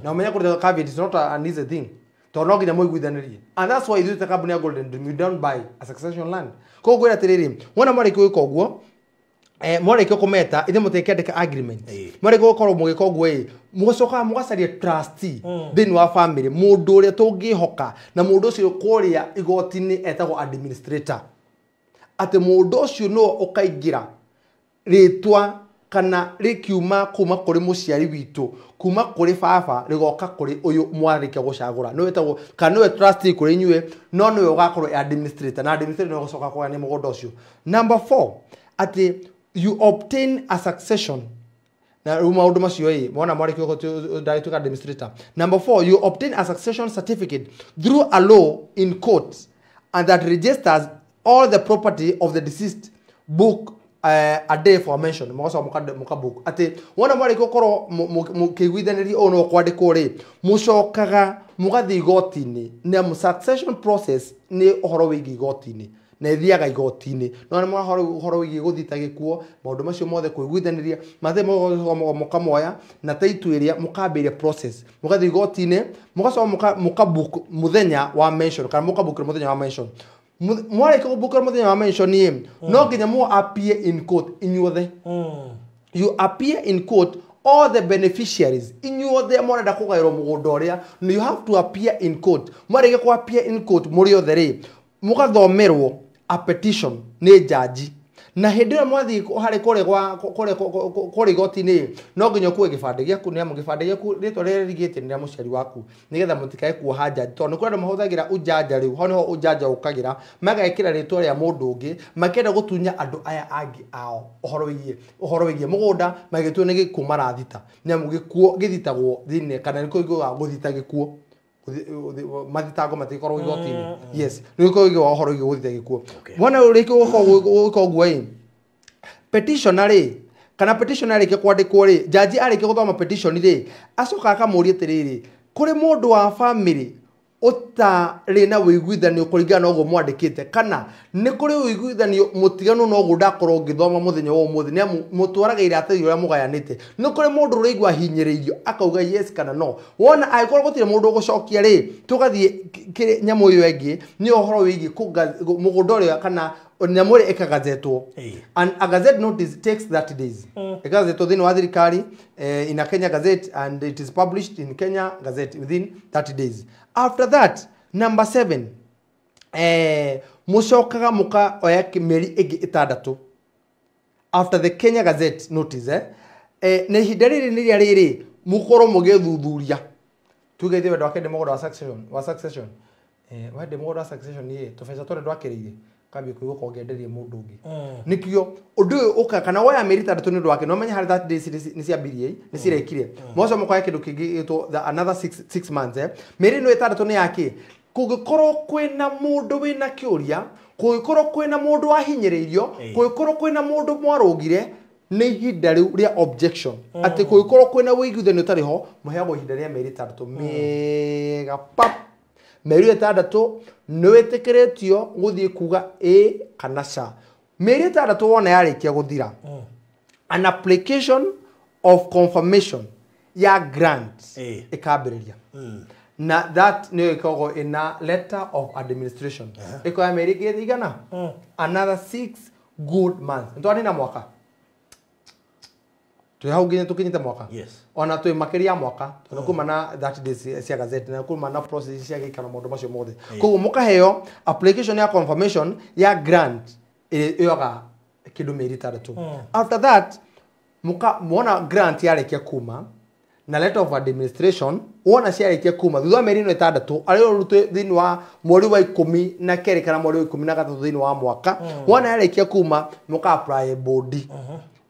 Na ũmenye kũruta caveat is not an easy thing. Tondũ no nginya mũiguithanĩrie. And that's why ithuĩ ta kambuni ya Golden Dream, we don't buy a succession land. Koguo ngwĩra atĩrĩrĩ, wona mwarĩkia gwĩka ũguo, mwarĩkia kũmeta, ithuĩ mũtikĩandĩka agreement. Mwarĩkia gũkorwo mũgĩka ũguo ĩ, mũgacokaga mũgacaria trustee thĩinĩ wa family, mũndũ ũrĩa tũngĩhoka, na mũndũ ũcio kũrĩa igoti-inĩ etagwo administrator. Atĩ mũndũ ũcio nĩwe ũkaingĩra rĩtwa kana rĩkiuma kuma kũrĩ mũciari witũ, kuma kũrĩ baba rĩgoka kũrĩ ũyũ mwarĩkia gũcagũra. Nĩwe wĩtagwo, kana nĩwe trustee kũrĩ inyuĩ, no nĩwe ũgakorwo e administrator, na administrator nĩwe ũgũcoka kũgayania mũgũnda ũcio. Number 4, atĩ you obtain a succession. Na rĩu maũndũ macio ĩ, mwana mwarĩkia ndagĩtuĩka administrator. Number 4, you obtain a succession certificate through a law in court and that registers all the property of the deceased book a day for mention. Mũgacoka mũka book. Atĩ wona mwarĩkia gũkorwo mũkĩiguithanĩria ũũ no kwandĩkwo rĩ, mũcokaga mũgathiĩ igoti-inĩ. Na succession process nĩ ũhoro wĩgiĩ igoti-inĩ. Na ĩthiaga igoti-inĩ. No nĩ ũhoro wĩgiĩ gũthita gĩkuo, maũndũ macio mothe kũiguithanĩria, mathe mũkamoya na title ĩrĩa mũkambĩrĩria process. Mũgathiĩ igoti-inĩ, mũgacoka mũka book mũthenya wa mention, kana mũkabukĩra mũthenya wa mention. Mwarĩkia gũbukĩra mũthenya wa mention ĩ, no nginya mũ appear in court inyuothe. You appear in court all the beneficiaries inyuothe mũrenda kũgaĩrwo mũgũnda ũrĩa, you have to appear in court. Mwarĩkia kũ appear in court mũrĩ othe rĩ, mũgathomerwo a petition nĩ jaji. Na hĩndĩ ĩyo mwathiĩ harĩ kũrĩa gwa, kũrĩa, kũrĩa igoti-inĩ, no nginya ũkue gĩbandĩ gĩaku, nĩ amu gĩbandĩ gĩaku rĩtwa rĩrĩa rĩigĩte nĩ rĩa mũciari waku, nĩgetha mũtikae kuoha jaji. Tondũ nĩ kũrĩ andũ mahũthagĩra ujanja rĩu, ho nĩho ujanja ũkagĩra, magekĩra rĩtwa rĩa mũndũ ũngĩ, makĩenda gũtunya andũ aya angĩ ao ũhoro wĩgiĩ mũgũnda, magĩtua nĩ gĩkuũ marathita. Nĩ amu gĩkuũ gĩthitagwo thĩinĩ, kana nĩ kũiguaga gũthita gĩkuũ. Mathitango matikoragwo igoti-inĩ. Yes, nĩ gũkoragwo igwa ũhoro wĩgiĩ gũthita gĩkuũ. Wona ũrĩkia gũka ũguo ĩ, petitioner rĩ, kana petitioner arĩkia kwandĩkwo rĩ, jaji arĩkia gũthoma petition rĩ, acoka akamũria atĩrĩrĩ, kũrĩ mũndũ wa family ũtarĩ na ũiguithanio kũringana na ũguo mwandĩkĩte, kana nĩ kũrĩ ũiguithanio mũtiganu na ũguo ndakorwo ngĩthoma mũthenya wa ũmũthĩ, nĩ amu mũtwaraga iratathi ũrĩa mũgayanĩte. Nĩ kũrĩ mũndũ ũraigua ahinyĩrĩirio akauga yes kana no. Wona angĩkorwo gũtirĩ mũndũ ũgũcokia rĩ, tũgathiĩ nyamũ ĩyo ĩngĩ, nĩ ũhoro wĩgiĩ mũgũnda ũrĩa kana nyamũ ĩrĩa ĩkagazetwo. And a gazette notice takes 30 days. Ĩgazetwo thĩinĩ wa thirikari, in a Kenya Gazette, and it is published in Kenya Gazette within 30 days. After that, number 7, mũcokaga mũkaoya mĩeri ĩngĩ ĩtandatũ. After the Kenya Gazette notice, na ihinda rĩrĩ nĩ rĩa rĩrĩ, mũkorwo mũgĩthuthuria. Tuge ithuĩ ndwakĩende mũgũnda wa succession, wa succession. Wende mũgũnda wa succession ĩ, tũbeca tũrĩa ndwakĩrĩire, kambia kũigua kongenderie mũndũ ũngĩ. Nĩkĩo ũndũ ũyũ ũka kana woya mĩeri ĩtandatũ nĩ ũndũ wake, no menye harĩ 30 days nĩ ciambirie, nĩ cirekire. Moco mũkoya kĩndũ kĩngĩ gĩtwo the another 6 months. Mĩeri ĩno ĩtandatũ nĩ yake. Kũngĩkorwo kwĩna mũndũ wĩna kĩũria, kũngĩkorwo kwĩna mũndũ wahinyĩrĩirio, kũngĩkorwo kwĩna mũndũ mwarũgire, nĩ ihinda rĩu rĩa objection. Atĩ kũngĩkorwo kwĩna ũiguithanio ũtarĩ ho, mũheagwo ihinda rĩa mĩeri ĩtandatũ mĩega pap. Mĩeri ĩtandatũ nĩ wĩtĩkĩrĩtio gũthiĩ kuga ĩ kana ca. Mĩeri ĩtandatũ wona yarĩkia gũthira, an application of confirmation ya grant ĩkambĩrĩria. Na that nĩyo ĩkoragwo ĩna letter of administration. Ĩkoya mĩeri ĩngĩ igana? Another 6 good months. Nĩtwanina mwaka. Twĩ hau nginya tũkinyĩte mwaka. Ona twĩ makĩria ya mwaka, tondũ kuma na 30 days cia gazette, na kuma na process cia gĩikaro maũndũ macio mothe. Koguo mũkaheo application ya confirmation ya grant ĩrĩa ĩyoga kĩndũ mĩeri ĩtandatũ. After that, mwona grant yarĩkia kuma, na letter of administration wona ciarĩkia kuma thutha wa mĩeri ĩno 6 arĩa ũrutwe thĩinĩ wa mweri wa 12 kana mweri wa 13 thĩinĩ wa mwaka wona yarĩkia kuma mũka apply board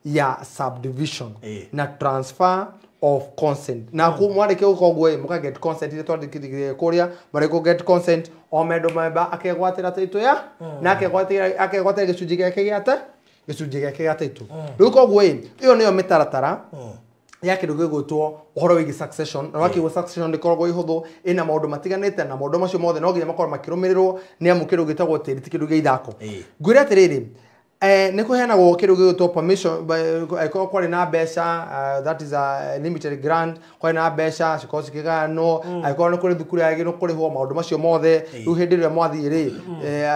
ya subdivision na transfer of consent na ku mwarĩkia gũka ũguo mũka get consent ile twandĩkithie kũrĩa marĩkũ get consent o mendo memba akegwatĩra title ya na akegwatĩra gĩcunjĩ gĩake gĩa gĩcunjĩ gĩake gĩa title rĩu koguo ĩyo nĩyo mĩtaratara ya kĩndũ gĩgwĩtwo ũhoro wĩgiĩ succession na wakĩgwo succession ndĩkoragwo ĩhũthũ ĩna maũndũ matiganĩte na maũndũ macio mothe no nginya makorwo makĩrũmĩrĩrwo nĩ amu kĩndũ gĩtagwo tĩri ti kĩndũ gĩa ithako. Ngwĩre atĩrĩrĩ nĩ kũheanagwo kĩndũ gĩgwĩtwo permission angĩkorwo kwarĩ na mbeca that is a limited grant kwarĩ na mbeca cikorwo cikĩgayanwo angĩkorwo nĩ kũrĩ thukuru yagĩrĩirwo kũrĩhwo maũndũ macio mothe rĩu hĩndĩ ĩrĩa mwathiĩ rĩ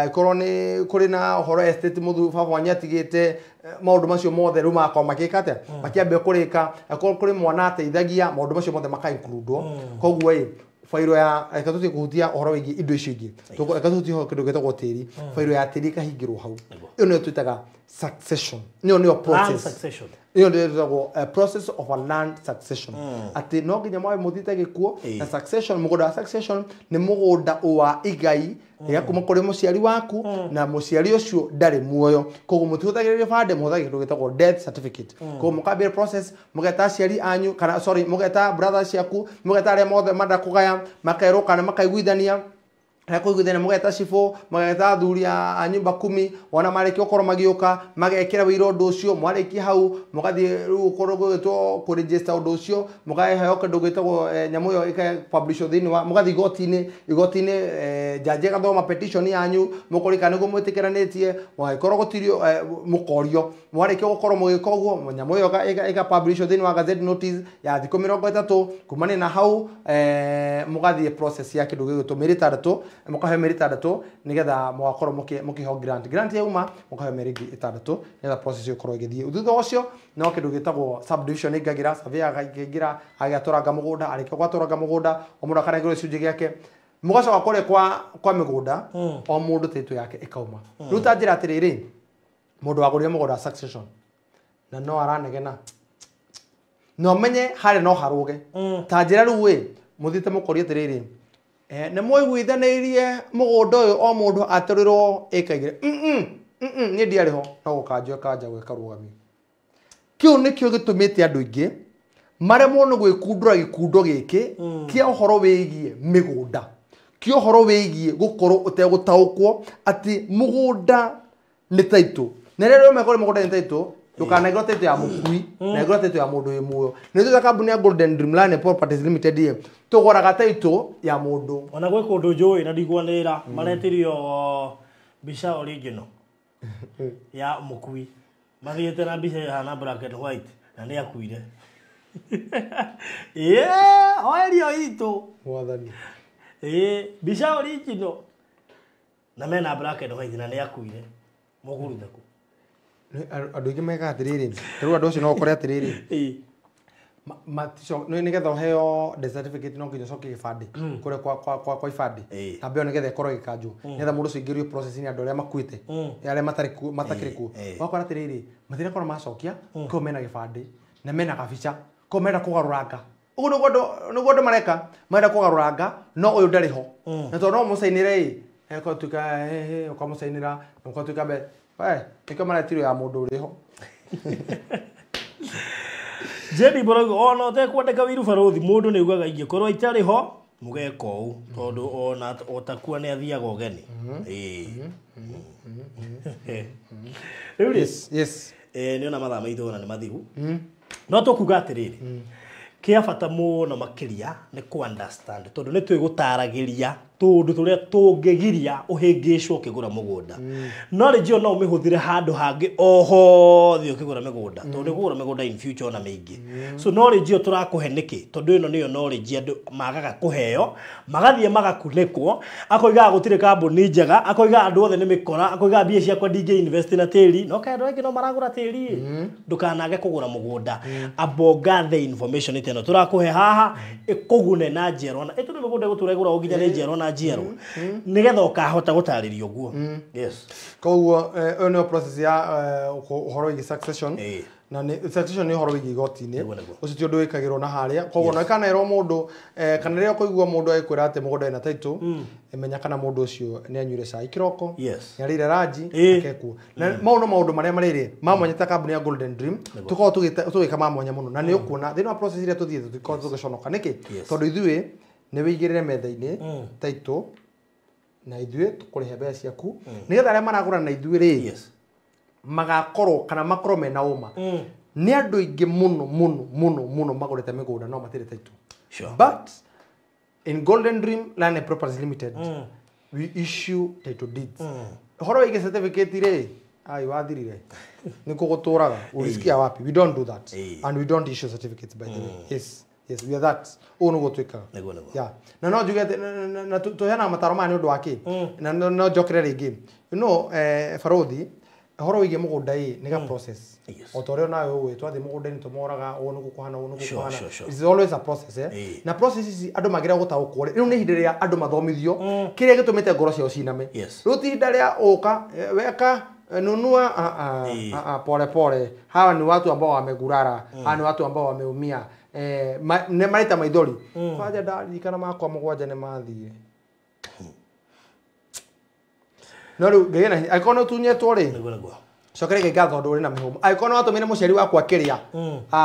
angĩkorwo nĩ kũrĩ na ũhoro estate mũthu baba wanyu atigĩte maũndũ macio mothe rĩu magakorwo makĩka atĩa makĩambia kũrĩka angĩkorwo kũrĩ mwana ateithagia maũndũ macio mothe maka include-wo koguo ĩ fairo ya reke tũtige kũhutia ũhoro wĩgiĩ indo icio ingĩ reke tũhutie kĩndũ gĩtagwo tĩri fairo ya tĩri ĩkahingĩrwo hau ĩyo nĩyo twĩtaga succession nĩyo nĩyo process ĩyo nĩyo twĩtagwo process of a land succession atĩ no nginya mwabe mũthiĩte gĩkuo na succession mũgũnda wa succession nĩ mũgũnda wa igai rĩa kuma kũrĩ mũciari waku na mũciari ũcio ndarĩ muoyo koguo mũtihũthagĩra gĩbandĩ mũhũthagĩra kĩndũ gĩtagwo death certificate koguo mũkambia process mũgeta aciari anyu kana sorry mũgeta brothers ciaku mũgeta arĩa mothe marenda kũgaya makerwo kana makaiguithania kũiguithania mũgeta cibũ mũgeta athuri a nyũmba kumi wona marĩkia gũkorwo magĩũka magekĩra wĩira ũndũ ũcio mwarĩkia hau mũgathiĩ rĩu gũkorwo gũgĩtwo kũregister ũndũ ũcio mũkaheo kĩndũ gĩtagwo nyamũ ĩyo ĩkapublishwo thĩinĩ wa mũgathiĩ igoti-inĩ jaji agathoma petition yanyu mũkũrĩka nĩguo mwĩtĩkĩranĩtie mwangĩkorwo gũtirĩ mũkorio mwarĩkia gũkorwo mũgĩka ũguo nyamũ ĩyo ĩkapublishwo thĩinĩ wa gazette notice ya thikũ 30 kumania na hau mũgathiĩ process ya kĩndũ gĩgwĩtwo mĩeri 6 mũkaheo mĩeri 6 nĩgetha mũgakorwo mũkĩheo grant yauma mũkaheo mĩeri ĩngĩ 6 nĩgetha process ĩyo ĩkorwo ĩgĩthiĩ thutha ũcio no kĩndũ gĩtagwo subdivision ĩingagĩra surveyor akaingĩra agĩatũranga mũgũnda arĩkia gwatũranga mũgũnda o mũndũ akanengerwo gĩcunjĩ gĩake mũgacoka kũrĩa kwa mĩgũnda o mũndũ title yake ĩkauma rĩu ta njĩra atĩrĩrĩ mũndũ wagũrire mũgũnda wa succession na no aranegena no menye harĩa no harũge ta njĩra rĩu ĩ mũthiĩte mũkorie atĩrĩrĩ nĩ mwaiguithanĩirie mũgũnda ũyũ o mũndũ atũrĩrwo ĩka igĩrĩ niĩ ndiarĩ ho no gũkanjwo kanja gwĩka rũgamio kĩu nĩkĩo gĩtũmĩte andũ aingĩ maremwo nĩ gwĩkundũra gĩkundo gĩkĩ kĩa ũhoro wĩgiĩ mĩgũnda kĩa ũhoro wĩgiĩ gũkorwo ũtegũtaũkwo atĩ mũgũnda nĩ title na rĩrĩa ũmekore mũgũnda nĩ title ndũkanengerwo title ya mũkui nengerwo title ya mũndũ wĩ muoyo nĩ tũĩ kambuni ya Golden Dreamland Properties Limited ĩ tũgũraga title ya mũndũ ona gwĩ kũndũ njũĩ na ndigwanĩra maretirio mbica original ya mũkui mathiĩte na mbica ĩhana black and white na nĩ akuire ĩĩ oerio itũ mwathani ĩĩ mbica original na mena black and white na nĩ akuire mũkũruta kũ andũ aingĩ mekaga atĩrĩrĩ ta rĩu andũ acio no ũkore atĩrĩrĩ nĩgetha ũheo death certificate no nginya ũcokie gĩbandĩ kũrĩa kwa ibandĩ namba ĩyo nĩgetha ĩkorwo ĩgĩkanjwo nĩgetha mũndũ ũcio aingĩrio process-inĩ andũ arĩa makuĩte arĩa matakĩrĩ kuo wakora atĩrĩrĩ matinakorwo macokia koguo mena gĩbandĩ na mena gabica koguo marenda kũgarũranga ũguo nĩguo andũ mareka marenda kũgarũranga no ũyũ ndarĩ ho na tondũ no mũcainĩre ĩ ĩgatuĩka ũkamũcainĩra ũgatuĩka we nĩkĩo maretirio ya mũndũ ũrĩ ho Jenny Borogo ona ũtekwandĩka wĩiru barũthi mũndũ nĩ augaga ingĩkorwo itarĩ ho mũgeka ũũ tondũ ona ũtakua nĩ athiaga ũgeni ĩĩ rĩu rĩ yes nĩ ona mathaa maitũ ona nĩ mathiru no tũkuga atĩrĩrĩ kĩa bata mũno makĩria nĩ kũ understand tondũ nĩ twĩgũtaragĩria tũũndũ tũrĩa tũngĩgiria ũhĩngĩcwo ũkĩgũra mũgũnda knowledge ĩyo no ũmĩhũthĩre handũ hangĩ o hothe ũkĩgũra mĩgũnda tondũ nĩ ũkũgũra mĩgũnda in future ona mĩingĩ so knowledge ĩyo tũrakũhe nĩkĩ tondũ ĩno nĩyo knowledge andũ magaga kũheo magathiĩ magakunĩkwo akoigaga gũtirĩ kambuni njega akoigaga andũ othe nĩ mĩkora akoigaga mbia ciakwa ndingĩ invest na tĩri no kaĩ andũ aingĩ no maragũra tĩri ndũkanage kũgũra mũgũnda abonga the information ĩno tũrakũhe haha ĩkũgune na njiarwa na ĩtũ nĩ mĩgũnda ĩgũtũra ĩgũragwo nginya nĩ njiarwa na njiarwa nĩgetha ũkahota gũtarĩria ũguo yes koguo ĩyo nĩyo process ya ũhoro wĩgiĩ succession Na nĩ succession nĩ ũhoro wĩgiĩ igoti-inĩ. Ũcio ti ũndũ wĩkagĩrwo na harĩa. Koguo na kana ĩrwo mũndũ kana rĩrĩa ũkũigua mũndũ agĩkwĩra atĩ mũgũnda wĩna title, menya kana mũndũ ũcio nĩ anyuire cai kĩroko, nĩ arĩire ranji, akekuo. Na mau no maũndũ marĩa marĩrĩ ma mwanya ta kambuni ya Golden Dream tũkoragwo tũgĩka ma mwanya mũno. Na nĩ ũkuona thĩinĩ wa process iria tũthiĩte tũtikoragwo tũgĩconoka. Nĩkĩ? Tondũ ithuĩ nĩ wĩigĩrĩre metha-inĩ title na ithuĩ tũkũrĩhe mbeca ciaku nĩgetha arĩa maragũra na ithuĩ rĩ magakorwo kana makorwo mena ũma. Nĩ andũ aingĩ mũno mũno mũno mũno magũrĩte mĩgũnda no matirĩ title. But in Golden Dream Land and Properties Limited we issue title deeds. Ũhoro wĩgiĩ certificate rĩ, ai wathirire nĩ kũgũtũraga ulisikia wapi? We don't do that. And we don't issue certificates, by the way. Yes, yes, we are that. Ũũ nĩguo twĩkaga. Yeah. Na no njuge atĩ na tũheanaga mataro maya nĩ ũndũ wa kĩ? Na no njokere rĩngĩ. You know, barothi, ũhoro wĩgiĩ mũgũnda ĩ nĩ ga process. O ta ũrĩa nawe ũĩ twathiĩ mũgũnda-inĩ tũmoraga ũũ nĩguo kũhana, ũũ nĩguo kũhana. It's always a process, eh? Na process ici andũ magĩrĩirwo gũtaũkwo rĩ, rĩu nĩ ihinda rĩa andũ mathomithio kĩrĩa gĩtũmĩte ngoro ciao ciname. Rĩu ti ihinda rĩa ũka weka nunua pole pole. Hawa ni watu ambao wamegurara, hawa ni watu ambao wameumia. Nĩ marĩta maithori. Kwanja ndaririkana makwa mũgwanja nĩ mathiĩ. No rĩu ngĩgĩa na hinya. Angĩkorwo nĩ ũtunyĩtwo rĩ, cokere Ngai ngatho tondũ ũrĩ na mĩhũmũ. Angĩkorwo nĩ watũmĩire mũciari waku akĩrĩa,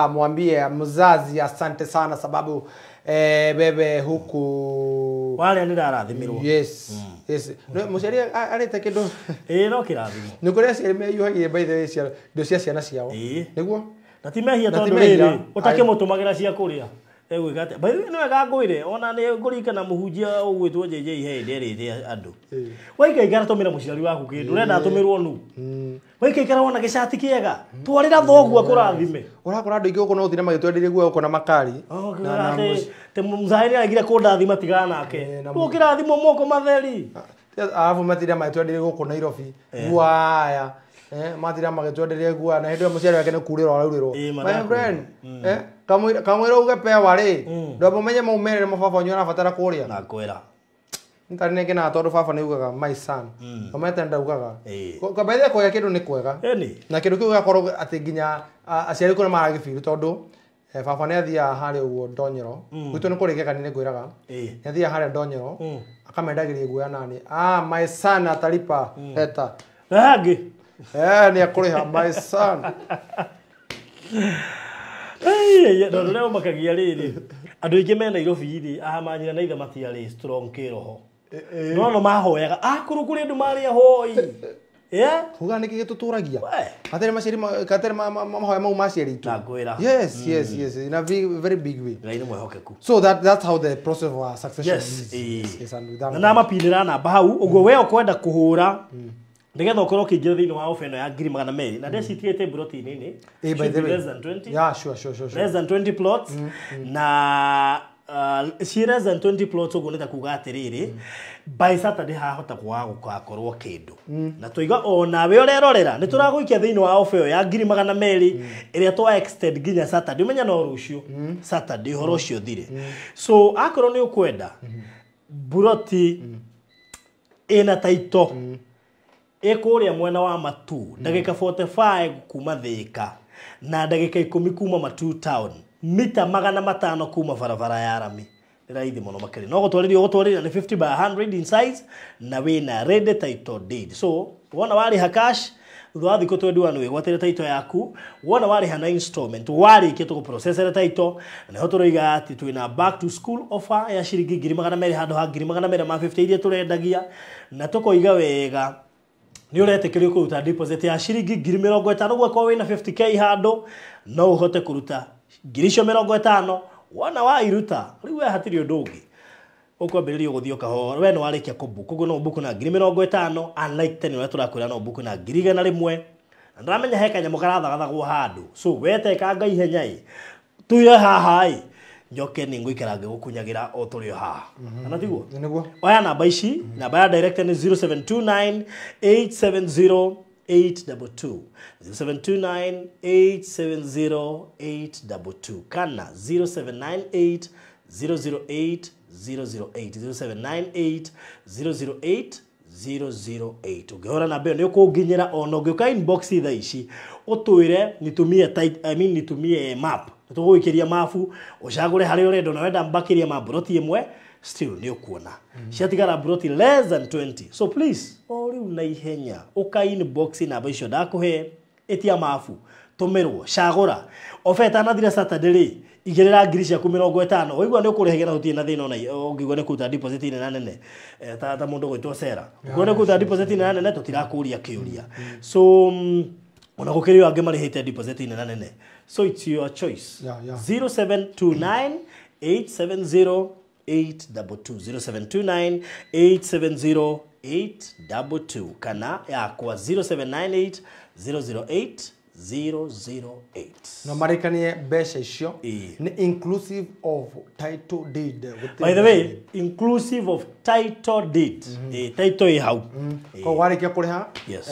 mwambie mzazi asante sana sababu wewe huku warĩa nĩ ndarathimirwo. Yes, yes. Mũciari arĩte kĩndũ. No kĩrathimo. Nĩ kũrĩ aciari meyuhagia by the way indo cia ciana ciao. Nĩguo? Na ti mehia tondũ rĩrĩ, ũtakĩmũtũmagĩra cia kũrĩa. Egwĩka atĩa? By the way, nĩ wega ngwĩre, ona nĩ ngũririkana mũhunjia ũgwĩtwo JJ he hĩndĩ erĩte andũ. Waikaikara tũmĩra mũciari waku kĩndũ, ũrenda atũmĩrwo nũ? Waikaikara wona gĩcati kĩega, twarĩra thoguo akũrathime. Ũrakora andũ aingĩ gũkũ no ũthire magĩtwenderia guoya gũkũ na makari. Atĩ mũzaĩ nĩaregire kũndathima tigana nake. Ũkĩrathimwo moko matheri. Arabu matire magĩtwenderia gũkũ Nairobi. Guaya. Matira magĩtwenderia guoya na hĩndĩ ĩyo mũciari wake nĩ kurĩrwo araurĩrwo. My friend, kamũira uge pewa rĩ, ndwamba ũmenye mau merĩ nĩmo baba wanyu arabatara kũrĩa. Na ngwĩra. Nĩ nĩngenaga tondũ baba nĩ augaga my son. Kamwete ndaugaga. Kwamba ithe kũgĩa kĩndũ nĩ kwega. Na kĩndũ kĩu gĩgakorwo atĩ nginya aciari kũrĩa maragĩbiru tondũ baba nĩ athiaga harĩa ũguo Ndonyero. Gwitũ nĩ kũrĩ kegani nĩ ngwĩraga. Nĩ athiaga harĩa Ndonyero, akamendagĩria guoya nani. My son atalipa leta. Na hangĩ? Nĩ akũrĩha my son. No rĩu ũmakagia rĩrĩ, andũ aingĩ me Nairobi rĩ, aha manyina na ithe matiarĩ strong kĩroho. No mahoyaga, akũrũ kũrĩ andũ marĩ ahoi. Kuga nĩkĩ gĩtũtũragia? Gatere maciari gatere mahoya mau ma aciari itũ. Ndangwĩra. Yes, yes, yes, in a very big way. Ngai nĩ mwĩhokeku. So that's how the process of succession is. Yes, and with that. Na mapindĩra namba hau, ũguo we ũkwenda kũhũra nĩgetha ũkorwo ũkĩingĩra thĩinĩ wa ofa ĩno ya 200,000. Na ndecitigĩte mburoti nini. By the way. Less than 20. Yeah, sure. Less than 20 plots. Na ci less than 20 plots ũguo nĩ ta kuga atĩrĩrĩ, by Saturday hahota kwaga gũgakorwo kĩndũ. Na tũiga onawe ũrerorera nĩ tũragũikia thĩinĩ wa ofa ĩyo ya 200,000 ĩrĩa twa extend nginya Saturday. Ũmenya no rũciũ Saturday ũhoro ũcio ũthire. So akorwo nĩ ũkwenda mburoti ĩna title ĩkũrĩa mwena wa Matu, ndagĩka 45 kuma Thĩka na ndagĩka 10 kuma Matu town, mita 500 kuma barabara ya rami. Nĩ raithi mũno makĩria. No gũtwarĩria ũgũtwarĩria nĩ 50 by 100 in size na wĩna ready title deed. So wona warĩha cash thutha wa thikũ 21 wĩgwatĩre title yaku, wona warĩha na installment warĩkia tũgũprocessere title, na nĩho tũroiga atĩ twĩna back to school offer ya ciringi 200,000 handũ ha 250 iria tũrendagia, na tũkoiga wega nĩ ũretĩkĩrio kũruta deposit ya ciringi 50,000 ũguo wĩna 50k handũ no ũhote kũruta 50,000 wona wairuta rĩu we hatirĩ ũndũ ũngĩ ũkwambĩrĩria gũthiĩ ũkahora we nĩ warĩkia kũbook ũguo no ũbook na 50,000 unlike tene ũrĩa tũrakwĩra no ũbook na 100,000 na ndĩramenya he kanyamũ karathagathagwo handũ so wetekanga ihenya ĩ tuye haha ĩ njoke nĩ ngũikara ngĩgũkunyagĩra o tũrĩ o haha kana tiguo? Nĩguo. Oya namba ici, namba ya director nĩ 0729 870 822, 0729 870 822 kana 0798 008 008, 0798 008 008. Ũngĩhũra namba ĩyo nĩ ũkũnginyĩra, ona ũngĩũka inbox thaa ici ũtwĩre nitumie I mean nitumie map, nĩtũgũgũikĩria mabu ũcagũre harĩa ũrenda, na wenda mbakĩria ma mburoti ĩmwe still nĩ ũkuona ciatigara mburoti less than 20. So please, o rĩu na ihenya ũka inbox namba icio ndakũhe, ĩtia mabu tũmĩrwo, cagũra oba ĩtanathira Saturday rĩ, igĩrĩra ngiri ciaku 50, ũigua nĩ ũkũrĩhagia na gũtirĩ na thĩna ona ũngĩigua nĩ kũruta deposit nene nene, ta mũndũ gwĩtwo Sera, ũngĩigua nĩ kũruta deposit nene nene tũtirakũria kĩũria. So ona gũkĩrĩ o angĩ marĩhĩte deposit nene nene, so it's your choice. 0729 870 822, 0729 870 822, kana yakwa 0798 008 008. No marĩkanie mbeca icio Ĩĩ. nĩ inclusive of title deed. By the way, inclusive of title deed. Title ĩ hau. Koguo warĩkia kũrĩha, Yes.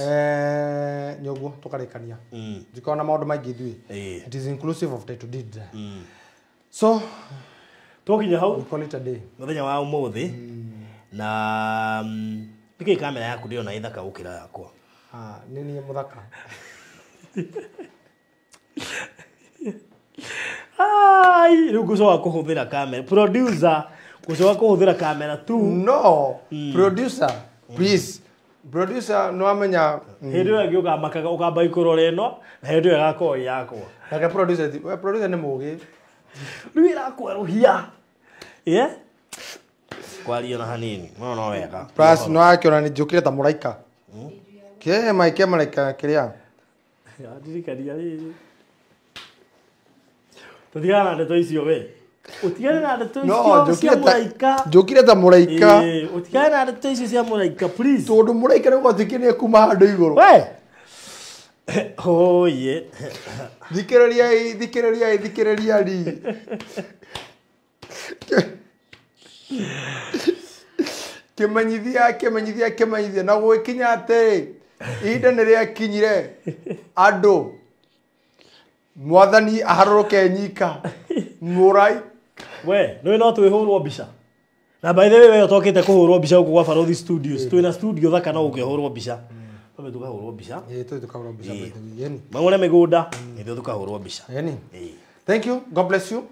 nĩ ũguo tũkarĩkania, ndikoragwo na maũndũ maingĩ ithuĩ. Ĩĩ. It is inclusive of title deed, so Twakinya hau we call it a day. Mũthenya wa ũmũthĩ na nĩkĩĩ kamera yaku ndĩrona ĩthaka gũkĩra yakwa? Ah, nĩ niĩ mũthaka. Ai, rĩu ngũcoka kũhũthĩra kamera, producer, ngũcoka kũhũthĩra kamera tu. No, producer, please, producer, nĩ wamenya. Hĩndĩ ĩyo ĩngĩ ũkamakaga ũkamba ikũrora ĩno na hĩndĩ ĩyo ĩgakorwo ĩ yakwa. Nake producer we producer nĩ mũgĩ. Rĩu ĩrakwerũhia, yeah? Kwaria na hanini no no wega. Plus nĩ wakĩona nĩ njũkire ta mũraika kĩe maike mũraika kĩrĩa. Ndirikania rĩrĩ, tũtigane na ndeto icio, we ũtigane na ndeto No icio cia njũkire ta mũraika. Njũkire ta mũraika. Ĩĩ, ũtigane na ndeto icio cia mũraika, please. Tondũ mũraika nĩ gwatuĩkire nĩ kuma handũ igũrũ. We oye. Thikĩrĩriai, thikĩrĩriai, thikĩrĩriai. Kĩmenyithia, kĩmenyithia, kĩmenyithia, na gũgĩkinya atĩrĩ, ihinda nĩ rĩakinyire andũ mwathani aharũrũke nyika mũrai. We nĩ no twĩhũrwo mbica, na by the way we ũtokĩte kũhũrwo mbica gũkũ gwa Barothi Studios, twĩna studio thaka no ũkĩhũrwo mbica. Twambe tũkahũrwo mbica. Ĩĩ, tũthiĩ tũkahũrwo mbica. Ĩĩ. By the way, yeni. Magũre mĩgũnda nĩthuĩ tũkahũrwo mbica. Yeni. Ĩĩ. Thank you, God bless you,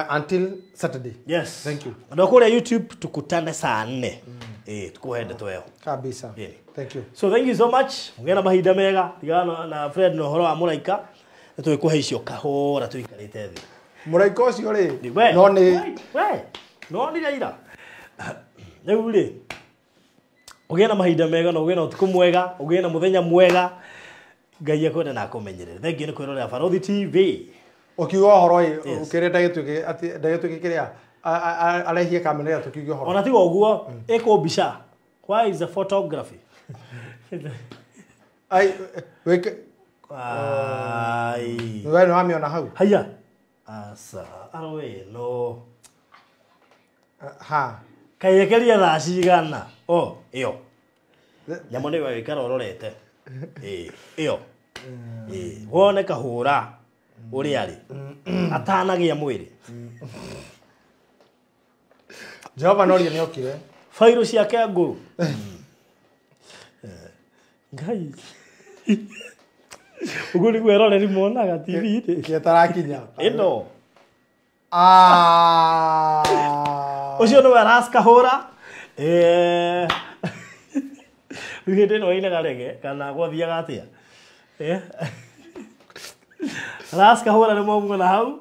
until Saturday. Yes. Thank you. Andũ a kũrĩa YouTube, tukutane saa 4. Ĩĩ, tukũhe ndeto ĩyo. Kabisa. Ĩĩ. Thank you. So thank you so much, mũgĩe na mahinda mega. Tigana na Fred na ũhoro wa mũraika, nĩ tũgĩkũhe icio kahora tũikarĩte thĩ. Mũraika ũcio rĩ, We, no nĩ we no nire ira rĩu rĩ, ũgĩe na mahinda mega na ũgĩe na ũtukũ mwega, ũgĩe na mũthenya mwega. Ngai akwende na akũmenyerere. Thengiũ nĩ kwĩrorera Barothi TV. Ũkiuga ũhoro ĩ, Yes. ũkĩrĩ ndagĩtuĩke atĩ ndagĩtuĩke kĩrĩa arehie kamera ĩyo tũkiuge ũhoro. Ona tiga ũguo, ĩkũ mbica, why is the photography? Ai, wĩke. Ai. We nĩ wamĩona hau. Haya, aca aroe no. Ha. Kaĩrekeria thaa cigana o ĩyo nyamũ nĩ wĩikara ũrorete. Ĩĩ, ĩyo. Ĩĩ, wone kahũra ũrĩa arĩ atanagĩa mwĩrĩ. Jehova noria nĩ okire. Bairũ ciake ngũrũ. Ngai, ũguo nĩguo eroreri monaga TV-inĩ. Kĩetarakinya. Ĩno. Ah. Ũcio nĩwe Ras Kahũra. Rĩu hĩndĩ ĩno ainaga rege kana gwathiaga atĩa? Ras Kahũra nĩ mwamuona hau.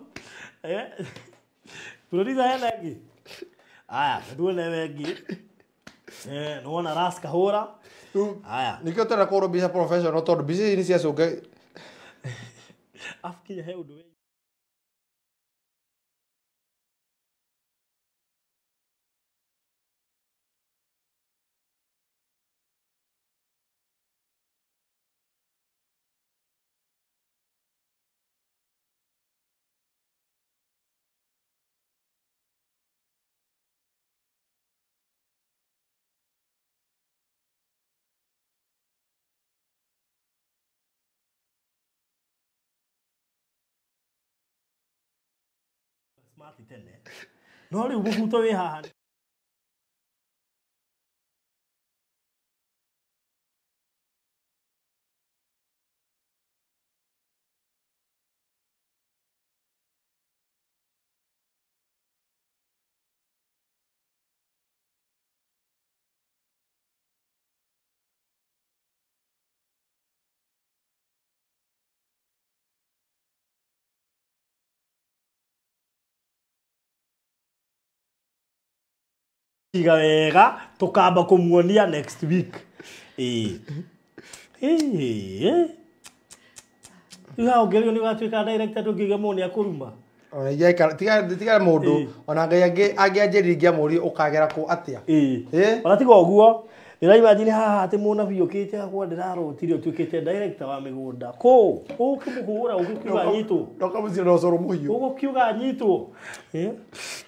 Producer, hena ĩngĩ? Aya, tuone we ĩngĩ. Nĩwona Ras Kahũra. Aya. Nĩkĩo tũrenda kũhũrwo mbica professional, tondũ mbica ici nĩ cia cũnga. Afu kinya he ũndũ wĩ smart tene, no rĩu mũbuto wĩ haha. Tũgũciga wega tũkamba kũmuonia next week. Ĩĩ. Ĩĩ. Rĩu haha ũngĩrĩo nĩ ũgatuĩka director ndũngĩiga mũndũ nĩ akũruma. Ona ingĩaikara tiga mũndũ ona Ngai angĩanjĩrire ingĩamũria ũkagera kũ atĩa. Ĩĩ. Ona tiga ũguo ndĩraimagine haha atĩ mũnabii ũkĩte akwa ndĩrarotire ũtuĩkĩte director wa mĩgũnda. Kũ? Ũkĩmũhũra ũgũkiuga nyitwo. Ndoka mũciĩ na ũcũrũ mũhiũ. Ũgũkiuga nyitwo.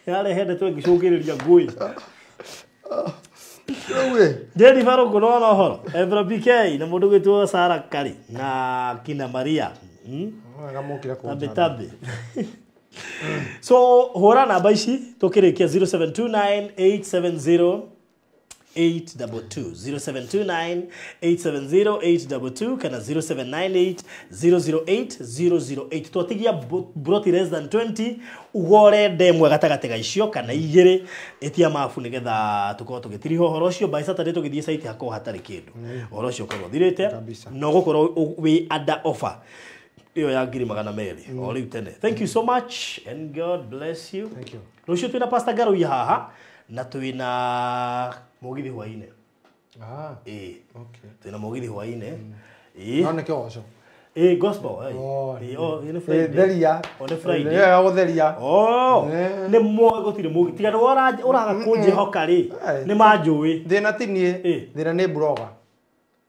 Yarehe ndeto ĩngĩcũngĩrĩria ngũĩ. Jenny Farũngũ nĩwona ũhoro Evra PK na mũndũ gwĩtwo Sarah Kari na Kina Maria. Tabe tabe. So hũra namba ici tũkĩrĩkia 0729 870 822 0729 870 822 kana 0798 008 008. Twatigia broti less than 20 ugore ndemwe gatagatĩ ga icio kana igĩrĩ ĩtia mabu nĩgetha tũkorwo tũgĩtiriha ũhoro ũcio by Saturday tũgĩthiĩ site hakorwo hatarĩ kĩndũ ũhoro ũcio ũkorwo ũthirĩte na ũgũkorwo wĩ under offer ĩyo ya 200,000 o rĩu tene. Thank you so much and God bless you. Thank you. Rũciũ twĩna Pastor Garoi haha na twĩna mũgithi hwainĩ. Ĩĩ. Okay. Twĩna mũgithi hwainĩ. Ĩĩ. No nĩ kĩgoco. Ĩĩ gospel. Ĩĩ o nĩ Friday. Theria. O nĩ Friday. Nĩ gũtheria. Oh. Nĩ moĩ gũtirĩ mũgithi. Tiga nĩ ũraga kũnjĩhoka rĩ. Nĩ manjũĩ. Thĩna ti niĩ. Thĩna nĩ blogger.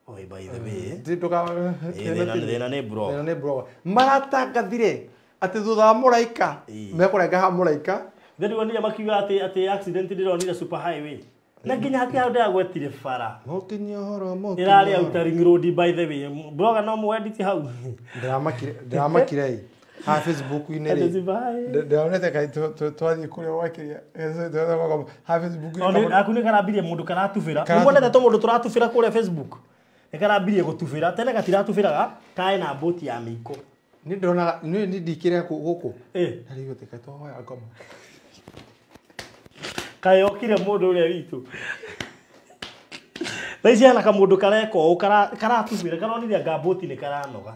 Oi by the way. Thĩna nĩ blogger. Thĩna nĩ blogger. Maratangathire atĩ thutha wa mũraika mekũrenga ha mũraika. Then wonire makiuga atĩ accident ndĩronire super highway. Na nginya hatia hau ndĩragwetire bara. Mũkinyia ũhoro mũkinyia. Ĩrarĩ outer ring road by the way. Blogger no mũedit hau. Ndĩramakire ĩ. Ha Facebook-inĩ rĩ. Ndĩronete kaĩ twathiĩ kũrĩa gwakĩria. Ha Facebook-inĩ. Aku nĩ karambirie mũndũ karatubĩra. Nĩmuonete tũmũndũ tũratubĩra kũrĩa Facebook. Nĩ karambirie gũtubĩra. Tene gatiratubĩraga kaĩ na mbũti ya mĩiko. Nĩ ndonaga nĩ ndikĩre gũkũ. Ĩ. Na rĩu gũtĩka twahoya ngoma. Kaĩ okire mũndũ ũrĩa witũ. Thaa ici hena kamũndũ kareka ũũ karatubĩra karonire anga mbũti nĩ karanoga.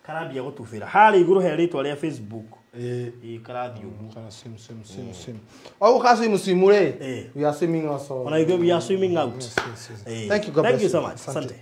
Karambia gũtubĩra. Harĩa igũrũ he rĩtwa rĩa Facebook. Ĩĩ karathiĩ ũguo. Kana swim swim swim swim. Oh, ka swim swim rĩ. We are swimming also. Ona ithuĩ we are swimming out. Thank you, God bless you. Thank you so much. Asante.